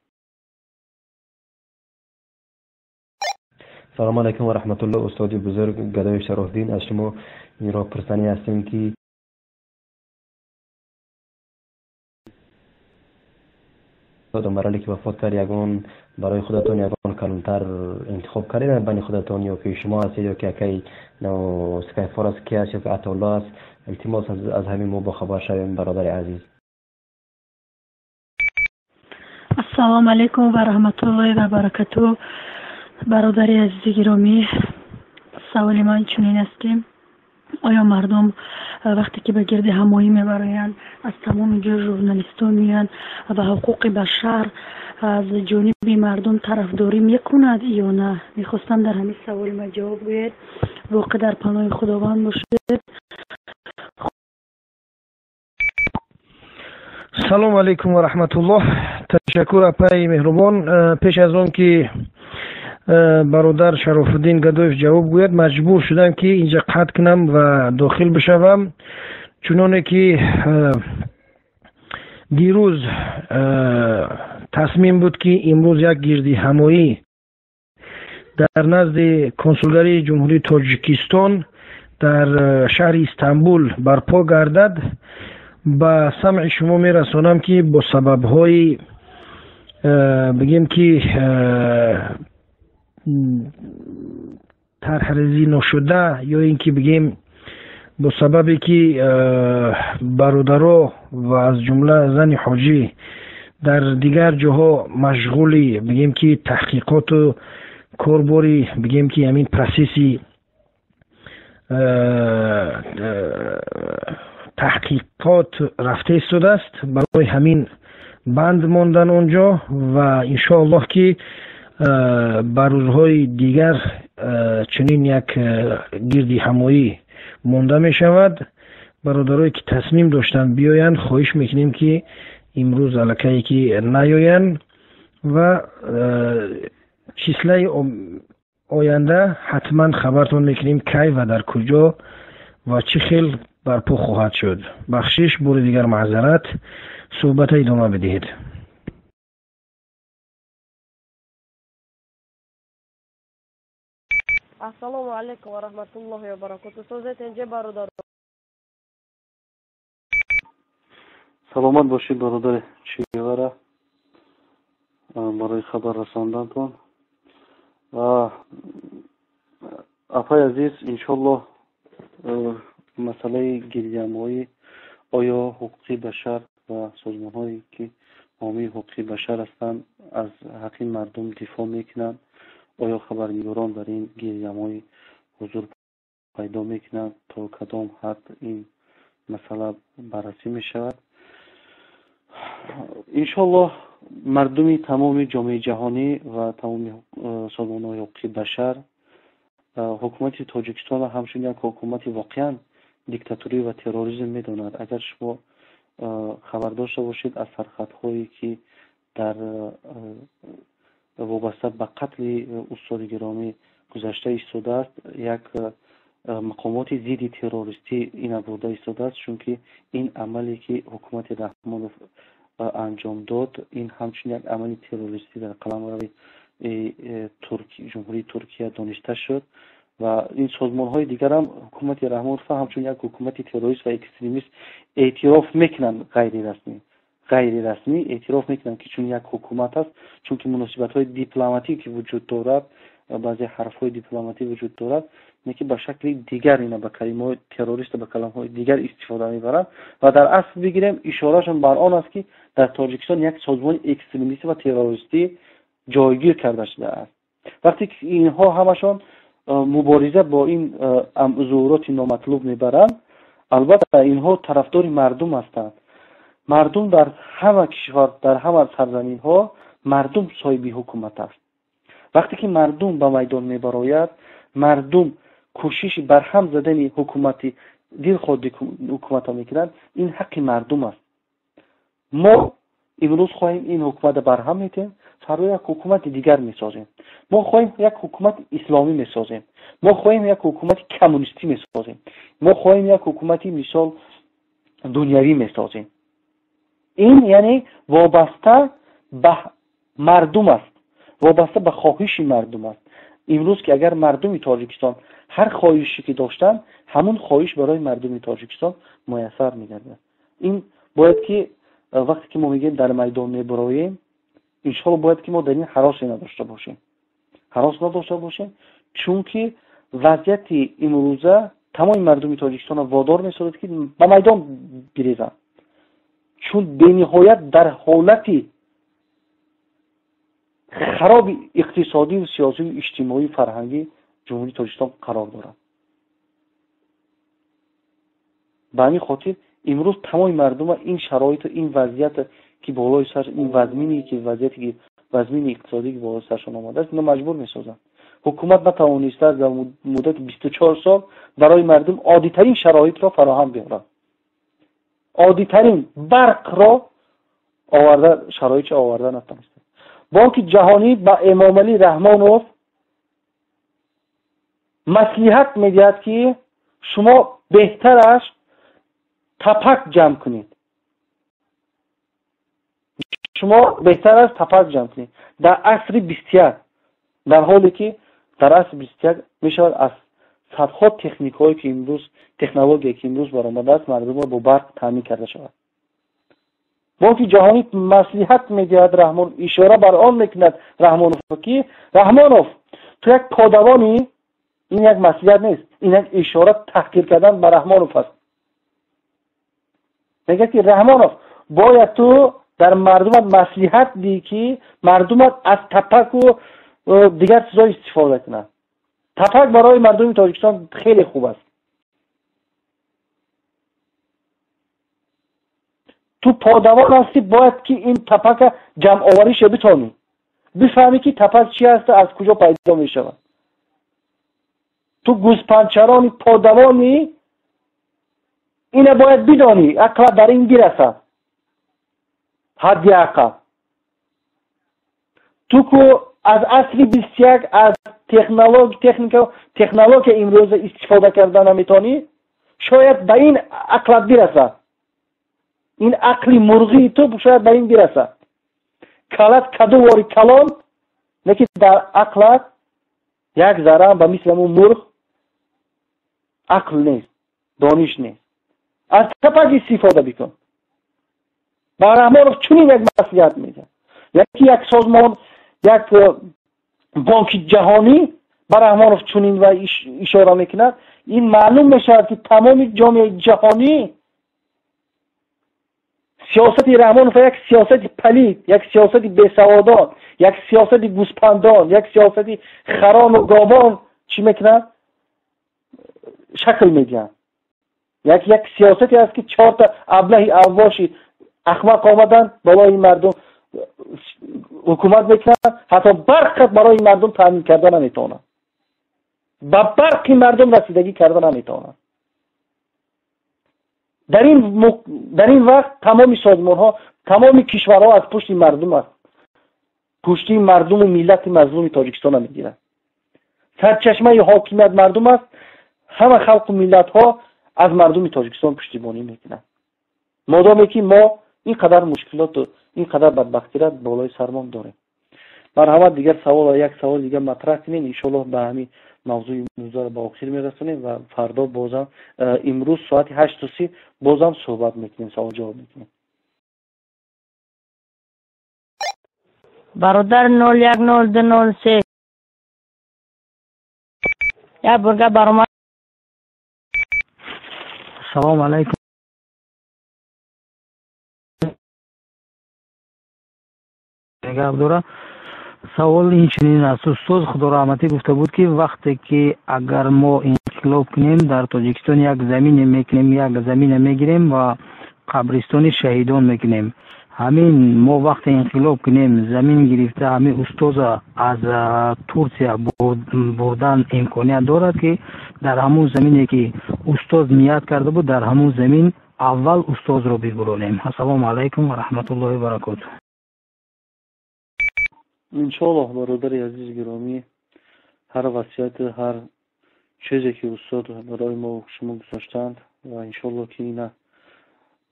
Салом алайкум ва раҳматуллоҳ, устоди бузург Гадои Шарофиддин. Аз шумо инро пурсанӣ ҳастем, ки Умаралӣ ки вафот кард, ягон барои худатон ягон калонтар интихоб кардед байни худатон, ё ки шумо ҳастед, ё ки акай Скайфор аст, ки аст, ё ки Атоулло аст? Илтимос, аз ҳамин мо бохабар шавем, бародари азиз. Ассалому алайкум ва раҳматуллоҳи ва баракатуҳ. Бародари азизи гиромӣ, саволи ман чунин аст, ки оё мардум вақте ки ба гирди ҳамоӣ мебароянд, аз тамоми ҷой журналистҳо меоянд ва ҳуқуқи башар аз ҷониби мардум тарафдорӣ мекунад ё на? Мехостам дар ҳамин саволи ман ҷавоб гӯед. Воқеъ дар паноҳи Худованд бошед. Салому алайкум ва раҳматуллоҳ. Ташаккур, апаи меҳрубон. Пеш аз он ки бародар Шарофуддин Гадоев ҷавоб гӯяд, маҷбур шудам, ки инҷа қатъ кунам ва дохил бишавам, чуноне ки дирӯз тасмим буд, ки имрӯз як гирди ҳамоӣ дар назди консулгарии Ҷумҳурии Тоҷикистон дар шаҳри Истанбул барпо гардад. Ба самъи шумо мерасонам, ки бо сабабҳои бигем ки тарҳрезӣ ношуда ё ин ки бигем бо сабабе ки бародаро ва аз ҷумла зани ҳоҷӣ дар дигар ҷоҳо машғули бигем ки таҳқиқоту корбори бигем ки ҳамин процесси таҳқиқот рафта истодааст, барои ҳамин банд мондан он ҷо. Ва иншоаллоҳ ки ба рӯзҳои дигар чунин як гирди ҳамоӣ монда мешавад. Бародарое ки тасмим доштанд биёянд, хоҳиш мекунем, ки имрӯз аллакае ки наёянд ва числаи оянда ҳатман хабартон мекунем, кай ва дар куҷо ва чӣ хел барпо хоҳад шуд. Бахшиш, бори дигар маъзарат. Суҳбата идома бидиҳед. Ассалому алайкум ва раҳматуллоҳи ва баракоту. Созед, инҷа бародаро. Саломат бошед, бародари Чегевара, барои хабар расондантон. Апай азиз, иншоллоҳ, масъалаи гирдиҳамоӣ, оё ҳуқуқи башар ва созмонҳое ки ҳомии ҳуқуқи башар ҳастанд, аз ҳаққи мардум дифоъ мекунанд, оё хабарнигорон дар ин гирдиҳамоӣ ҳузур пайдо мекунанд, то кадом ҳад ин масъала баррасӣ мешавад? Иншоллоҳ, мардуми тамоми ҷомеаи ҷаҳонӣ ва тамоми созмонҳои ҳуқуқи башар ҳукумати Тоҷикистонро ҳамчун як ҳукумати воқеан диктаторӣ ва терроризм медонад. Агар шумо хабар дошта бошед аз сархатҳое ки дар вобаста ба қатли устоди гиромӣ гузашта истодааст, як мақомоти зидди террористӣ ина бурда истодааст, чунки ин амале ки ҳукумати Раҳмонов анҷом дод, ин ҳамчун як амали террористӣ дар қаламрави Ҷумҳурии Туркия дониста шуд ва ин созмонҳои дигарам ҳукумати Раҳмонов ҳамчун як ҳукумати террорист ва экстремист эътироф мекунанд, ғайрирасмӣ эътироф мекунанд, ки чун як ҳукумат аст, чунки муносибатҳои дипломатӣ ки вуҷуд дорад, баъзе ҳарфҳои дипломатӣ вуҷуд дорад, ки ба шакли дигар ина ба калимаҳои террорист, ба калимаҳои дигар истифода мебаранд ва дар асл бигирем, ишорашон бар он аст, ки дар Тоҷикистон як созмони экстремистӣ ва террористӣ ҷойгир карда шудааст. Вақте ки инҳо ҳамашон мубориза бо ин зуҳуроти номатлуб мебаранд, албатта инҳо тарафдори мардум ҳастанд. Мардум дар ҳама кишвар, дар ҳама сарзаминҳо мардум соҳиби ҳукумат аст. Вақте ки мардум ба майдон мебарояд, мардум кӯшиши барҳам задани ҳукумати дилхоҳ ҳукуматро мекунанд, ин ҳаққи мардум аст. Мо имрӯз хоҳем ин ҳукуматро барҳам метем, фардо як ҳукумати дигар месозем. Мо хоҳем як ҳукумати исломӣ месозем, мо хоҳем як ҳукумати коммунистӣ месозем, мо хоҳем як ҳукумати мисол дунявӣ месозем. Ин яъне вобаста ба мардум аст, вобаста ба хоҳиши мардум аст. Имрӯз ки агар мардуми Тоҷикистон ҳар хоҳише ки доштанд, ҳамун хоҳиш барои мардуми Тоҷикистон муяссар мегардад. Ин бояд ки вақте ки мо мегӯем дар майдон мебароем, иншоалло бояд ки мо дар ин ҳаросе надошта бошем, ҳарос надошта бошем, чунки вазъияти имрӯза тамоми мардуми Тоҷикистонро водор месозад, ки ба майдон бирезанд, чун бениҳоят дар ҳолати хароби иқтисодию сиёсию иҷтимоию фарҳангӣ Ҷумҳурии Тоҷикистон қарор дорад. Ба ҳамин хотир имрӯз тамоми мардума ин шароиту ин вазъият ки болои сар, ин вазмине ки вазъияте ки вазмини иқтисодӣ ки болои саршон омадааст, ино маҷбур месозанд. Ҳукумат натавонистааст дар муддати 24 сол барои мардум оддитарин шароитро фароҳам биёрад, оддитарин барқро оварда, шароитро оварда натавонистааст. Бонки ҷаҳонӣ ба Эмомалӣ Раҳмонов маслиҳат медиҳад, ки шумо беҳтараш тапак ҷамъ кунед, шумо беҳтар аст тапак ҷамъ кунед дар асри 21, дар ҳоле ки дар асри 21 мешавад аз садҳо техникҳое ки имрӯз, технология ки имрӯз баромадааст, мардумро бо барқ таъмин карда шавад. Бонки ҷаҳонӣ маслиҳат медиҳад Раҳмон, ишора бар он мекунад Раҳмонов, ки Раҳмонов, ту як подавонӣ. Ин як маслиҳат нест, ин як ишора таҳқир кардан ба Раҳмонов аст. Мегӯяд, ки Раҳмонов, бояд ту дар мардумат маслиҳат диҳӣ, ки мардумат аз тапаку дигар чизҳо истифода кунанд. Тапак барои мардуми Тоҷикистон хеле хуб аст. Ту подавон ҳастӣ, бояд ки ин тапака ҷамъовариша битонӣ, бифаҳмӣ, ки тапак чи аст, аз куҷо пайдо мешавад. Ту гӯспандчарони подавонӣ, ина бояд бидонӣ, ақлат дар ин бирасад ҳадди ақал. Ту ку аз асри 21 аз технология имрӯза истифода карда наметонӣ, шояд ба ин ақлат бирасад, ин ақли мурғии ту шояд ба ин бирасад. Калат кадувори калон, лекин дар ақлат як зарра ба мисли ҳамун мурғ ақл нест, дониш нест. Аз тапак истифода бикун. Ба Раҳмонов чунин як маслиҳат медиҳад, яки як созмон, як бонки ҷаҳонӣ ба Раҳмонов чунин ва ишора мекунад. Ин маълум мешавад, ки тамоми ҷомеаи ҷаҳонӣ сиёсати Раҳмонов як сиёсати палид, як сиёсати бесаводон, як сиёсати гӯспандон, як сиёсати харону говон чӣ мекунад, шакл медиҳанд. Як сиёсате аст, ки чорта аблаҳи авбоши ахмақ омаданд, болои мардум ҳукумат мекунанд, ҳатто барқат барои мардум таъмин карда наметавонанд, ба барқи мардум расидагӣ карда наметавонанд. Дар ин вақт тамоми созмонҳо, тамоми кишварҳо аз пушти мардум аст, пушти мардуму миллати мазлуми Тоҷикистона мегиранд. Сарчашмаи ҳокимият мардум аст. Ҳама халқу миллатҳо аз мардуми Тоҷикистон пуштибонӣ мекунанд, модоме ки мо ин қадар мушкилоту ин қадар бадбахтира болои сармон дорем. Марҳамат, дигар савол, як савол дигар матраҳ кунем, иншоаллоҳ ба ҳамин мавзӯи имрӯзаро ба охир мерасонем ва фардо бозам, имрӯз соати 8:30 бозам суҳбат мекунем, савол ҷавоб мекунем. Бародар 010203, як бурга баромад. Салом алайкум. Гап дора. Савол инчунин аст. Устоз Худораҳматӣ гуфта буд, ки вақте ки агар мо инқилоб кунем, дар Тоҷикистон як замине мекунем, як замине мегирем ва қабристони шаҳидон мекунем. Ҳамин мо вақте инқилоб кунем, замин гирифта ҳамин устоза аз Турсия бурдан имконият дорад, ки дар ҳамун замине ки устоз ният карда буд, дар ҳамун замин аввал устозро бибуронем. Ассалому алайкум ва раҳматуллоҳи ва баракотуҳ. Иншоаллоҳ, бародари азиз гиромӣ, ҳар васияту ҳар чизе ки устод барои мо шумо гузоштанд ва иншоаллоҳ ки ина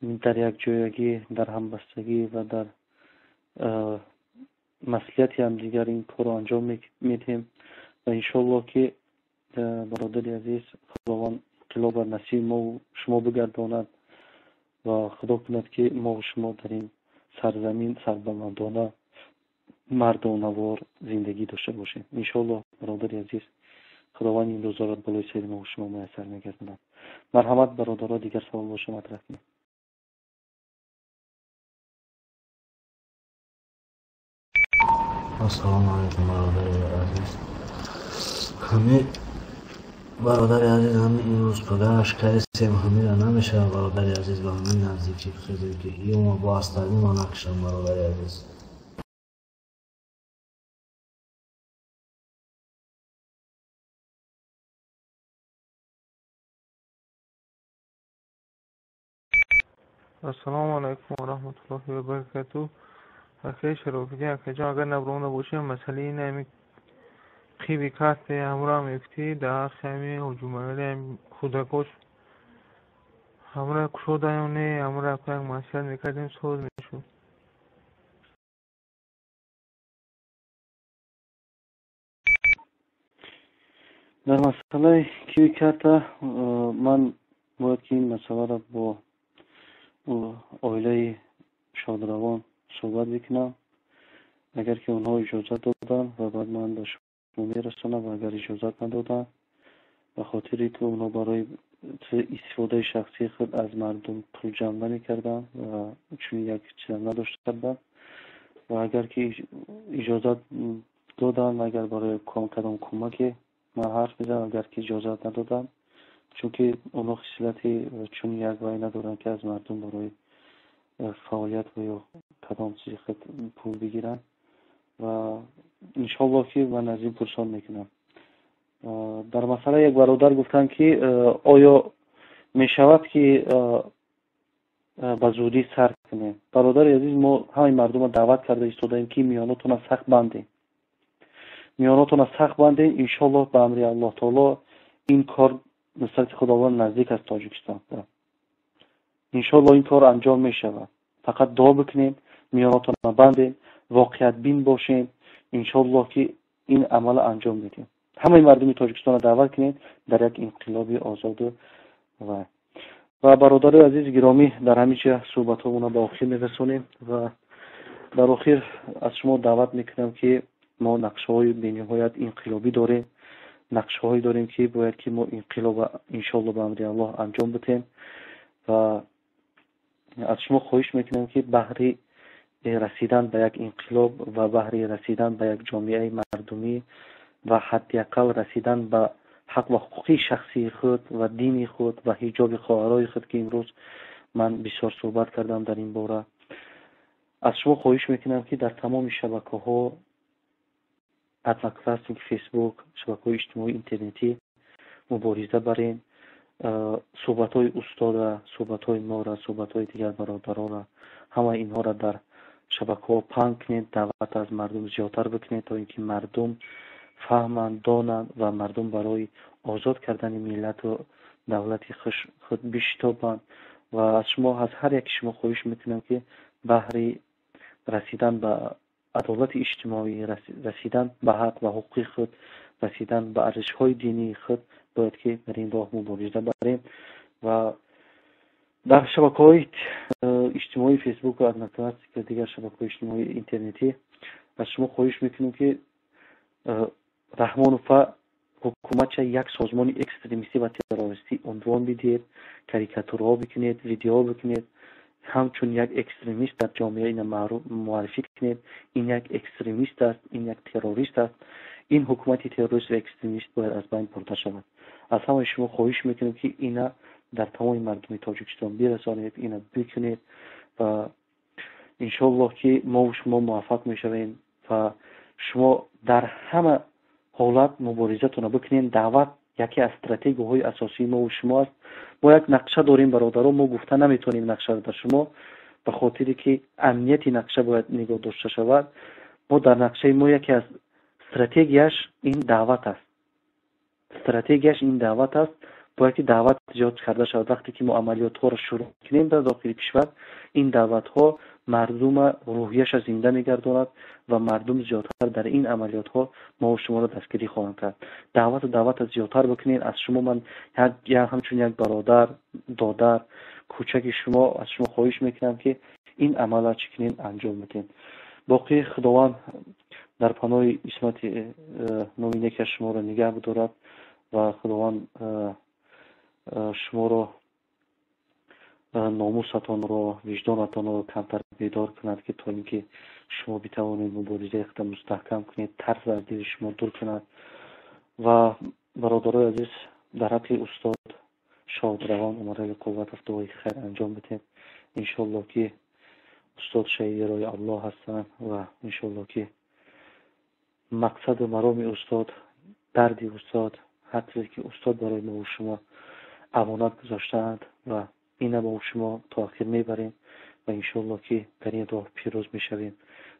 дар якҷоягӣ, дар ҳамбастагӣ ва дар маслиҳати ҳамдигар ин корро анҷом медиҳем ва иншоаллоҳ ки, бародари азиз, Худованд инқилобро насиби мо шумо бигардонад ва Худо кунад, ки мо шумо дар ин сарзамин сарбаландона, мардонавор зиндагӣ дошта бошем. Иншоаллоҳ, бародари азиз, Худованд ин рӯзоро болои сари мо шумо муяссар мегардонад. Марҳамат, бародаро, дигар савол боша, матраҳ кунед. Ассалому алайкум, бародари азиз. Ҳами бародари азиз, ҳами имрӯз пагааш кардем, ҳамира намешавад, бародари азиз, ба ҳамин наздикӣ бихезем, ки ёма бо астагима накушам, бародари азиз. Ассалому алайкум ва раҳматуллоҳи ва баракатуҳ. Акаи Шарофиддин, акаҷон, агар набуронда бошем, масъалаи ин ҳами қиби карте ҳамро мегуфтӣ, дар ҳаққи ҳами ҳуҷумагари ҳами худакош ҳамра кушода ё не, ҳамра як маслиҳат мекардем, соз мешуд. Дар масъалаи киви карта ман бояд ки ин масъаларо бо оилаи шодравон суҳбат бикунам. Агар ки онҳо иҷозат доданд, ва баъд ман ба шумо мерасонам, ва агар иҷозат надоданд, ба хотире ки онҳо барои истифодаи шахсии худ аз мардум пул ҷамъ намекарданд ва чунин як чизам надоштанд, ва агар ки иҷозат доданд, агар барои кадом кӯмаке ман ҳарф мезанам, агар ки иҷозат надоданд, чунки онҳо хислати чунин як вай надоранд, ки аз мардум барои фаъолият ва ё кадом чизи худ пул бигиранд, ва иншоаллоҳ ки ман аз ин пурсон мекунам. Дар масъала як бародар гуфтанд, ки оё мешавад, ки ба зудӣ сар кунем. Бародари азиз, мо ҳамаи мардумро даъват карда истодаем, ки миёнотонро сахт бандем, миёнотонро сахт бандем. Иншоаллоҳ, ба амри Аллоҳ таоло ин кор нусрати Худованд наздик аст Тоҷикистон. Иншоаллоҳ ин кор анҷом мешавад. Фақат дуо бикунем, миёнотонро бандем, воқеиятбин бошем. Иншоаллоҳ ки ин амалро анҷом медиҳем. Ҳамаи мардуми Тоҷикистонро даъват кунем дар як инқилоби озоду ва Ва бародарои азизи гиромӣ, дар ҳамин ҷа суҳбатҳомона ба охир мерасонем ва дар охир аз шумо даъват мекунам, ки мо нақшаҳои бениҳоят инқилобӣ дорем, нақшаҳое дорем, ки бояд ки мо инқилоба иншоалло ба амри Аллоҳ анҷом бидиҳем. Ва аз шумо хоҳиш мекунам, ки баҳри расидан ба як инқилоб ва баҳри расидан ба як ҷомеаи мардумӣ ва ҳадди ақал расидан ба ҳақ ва ҳуқуқи шахсии худ ва дини худ ва ҳиҷоби хоҳарои худ, ки имрӯз ман бисёр суҳбат кардам дар ин бора, аз шумо хоҳиш мекунам, ки дар тамоми шабакаҳо, Одноклассник, Фейсбук, шабакаҳои иҷтимоии интернетӣ мубориза барен, суҳбатҳои устода, суҳбатҳои мора, суҳбатҳои дигар бародаронра, ҳамаи инҳоро дар шабакаҳо паҳн кунед, даъват аз мардум зиёдтар бикунед, то ин ки мардум фаҳманд, донанд ва мардум барои озод кардани миллату давлати худ биштобанд. Ва аз шумо, аз ҳар яки шумо хоҳиш мекунам, ки баҳри расидан ба адолати иҷтимоӣ, расидан ба ҳақ ва ҳуқуқи худ, расидан ба арзишҳои динии худ бояд ки дар ин роҳ мубориза барем. Ва дар шабакаҳои иҷтимоии Фейсбук ва Одноклассник ва дигар шабакаҳои иҷтимоии интернетӣ аз шумо хоҳиш мекунем, ки Раҳмонова ҳукуматча як созмони экстремистӣ ва террористӣ унвон бидиҳед, карикатурҳо бикунед, видеоҳо бикунед, ҳамчун як экстремист дар ҷомеа ина муаррифӣ кунед. Ин як экстремист аст, ин як террорист аст. Ин ҳукумати террорист ва экстремист бояд аз байн бурда шавад. Аз ҳамаи шумо хоҳиш мекунем, ки ина дар тамоми мардуми Тоҷикистон бирасонед, ина бикунед ва иншоаллоҳ, ки мову шумо муваффақ мешавем. Ва шумо дар ҳама ҳолат муборизатонро бикунед. Даъват яке аз стратегияҳои асосии мову шумо аст. Мо як нақша дорем, бародарон, мо гуфта наметавонем нақшаро дар шумо, ба хотире ки амнияти нақша бояд нигоҳ дошта шавад. Мо дар нақшаи мо яке аз стратегияш ин даъват аст. Стратегияш ин даъват аст. Бояд ки даъват зиёд карда шавад. Вақте ки мо амалиётҳоро шурӯъ кунем дар дохили кишвар, ин даъватҳо мардума рӯҳияша зинда мегардонад ва мардум зиёдтар дар ин амалиётҳо мо шуморо дастгирӣ хоҳанд кард. Даъвату даъвата зиёдтар бикунед. Аз шумо ман ҳамчун як бародар, додар, кӯчаки шумо аз шумо хоҳиш мекунам, ки ин амалро чӣ кунед, анҷом бидиҳед. Боқӣ Худованд дар паноҳи исмати номи некаш шуморо нигаҳ бидорад ва Худованд шуморо, номусатонро, виҷдонатонро камтар бедор кунад, ки то ин ки шумо битавонед муборизаи худро мустаҳкам кунед, тарс аз дили шумо дур кунад. Ва бародарои азиз, дар ҳаққи устод шодравон Умарали Қувватов дуои хайр анҷом бидиҳед. Иншоаллоҳ, ки устод шаҳиди роҳи Аллоҳ ҳастанд ва иншоаллоҳ, ки мақсаду мароми устод, дарди устод, ҳар чизе ки устод барои мову шумо амонат гузоштаанд ва ина мову шумо то охир мебарем ва иншоаллоҳ, ки дар ин роҳ пирӯз мешавем.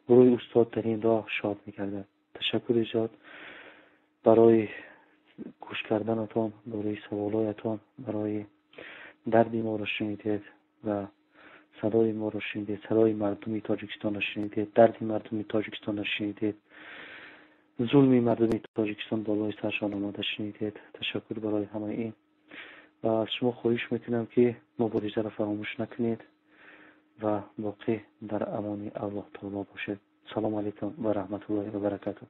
Рӯи устод дар ин роҳ шод мегардад. Ташаккури зиёд барои гӯш карданатон, барои саволҳоятон, барои дарди моро шунидед ва садои моро шунидед, садои мардуми Тоҷикистонро шунидед, дарди мардуми Тоҷикистонро шунидед, зулми мардуми Тоҷикистон болои саршон омада шунидед. Ташаккур барои ҳамаи ин ва аз шумо хоҳиш мекунам, ки муборизаро фаромӯш накунед ва боқӣ дар амони Аллоҳ таоло бошед. Салому алайкум ва раҳматуллоҳи ва баракатуҳ.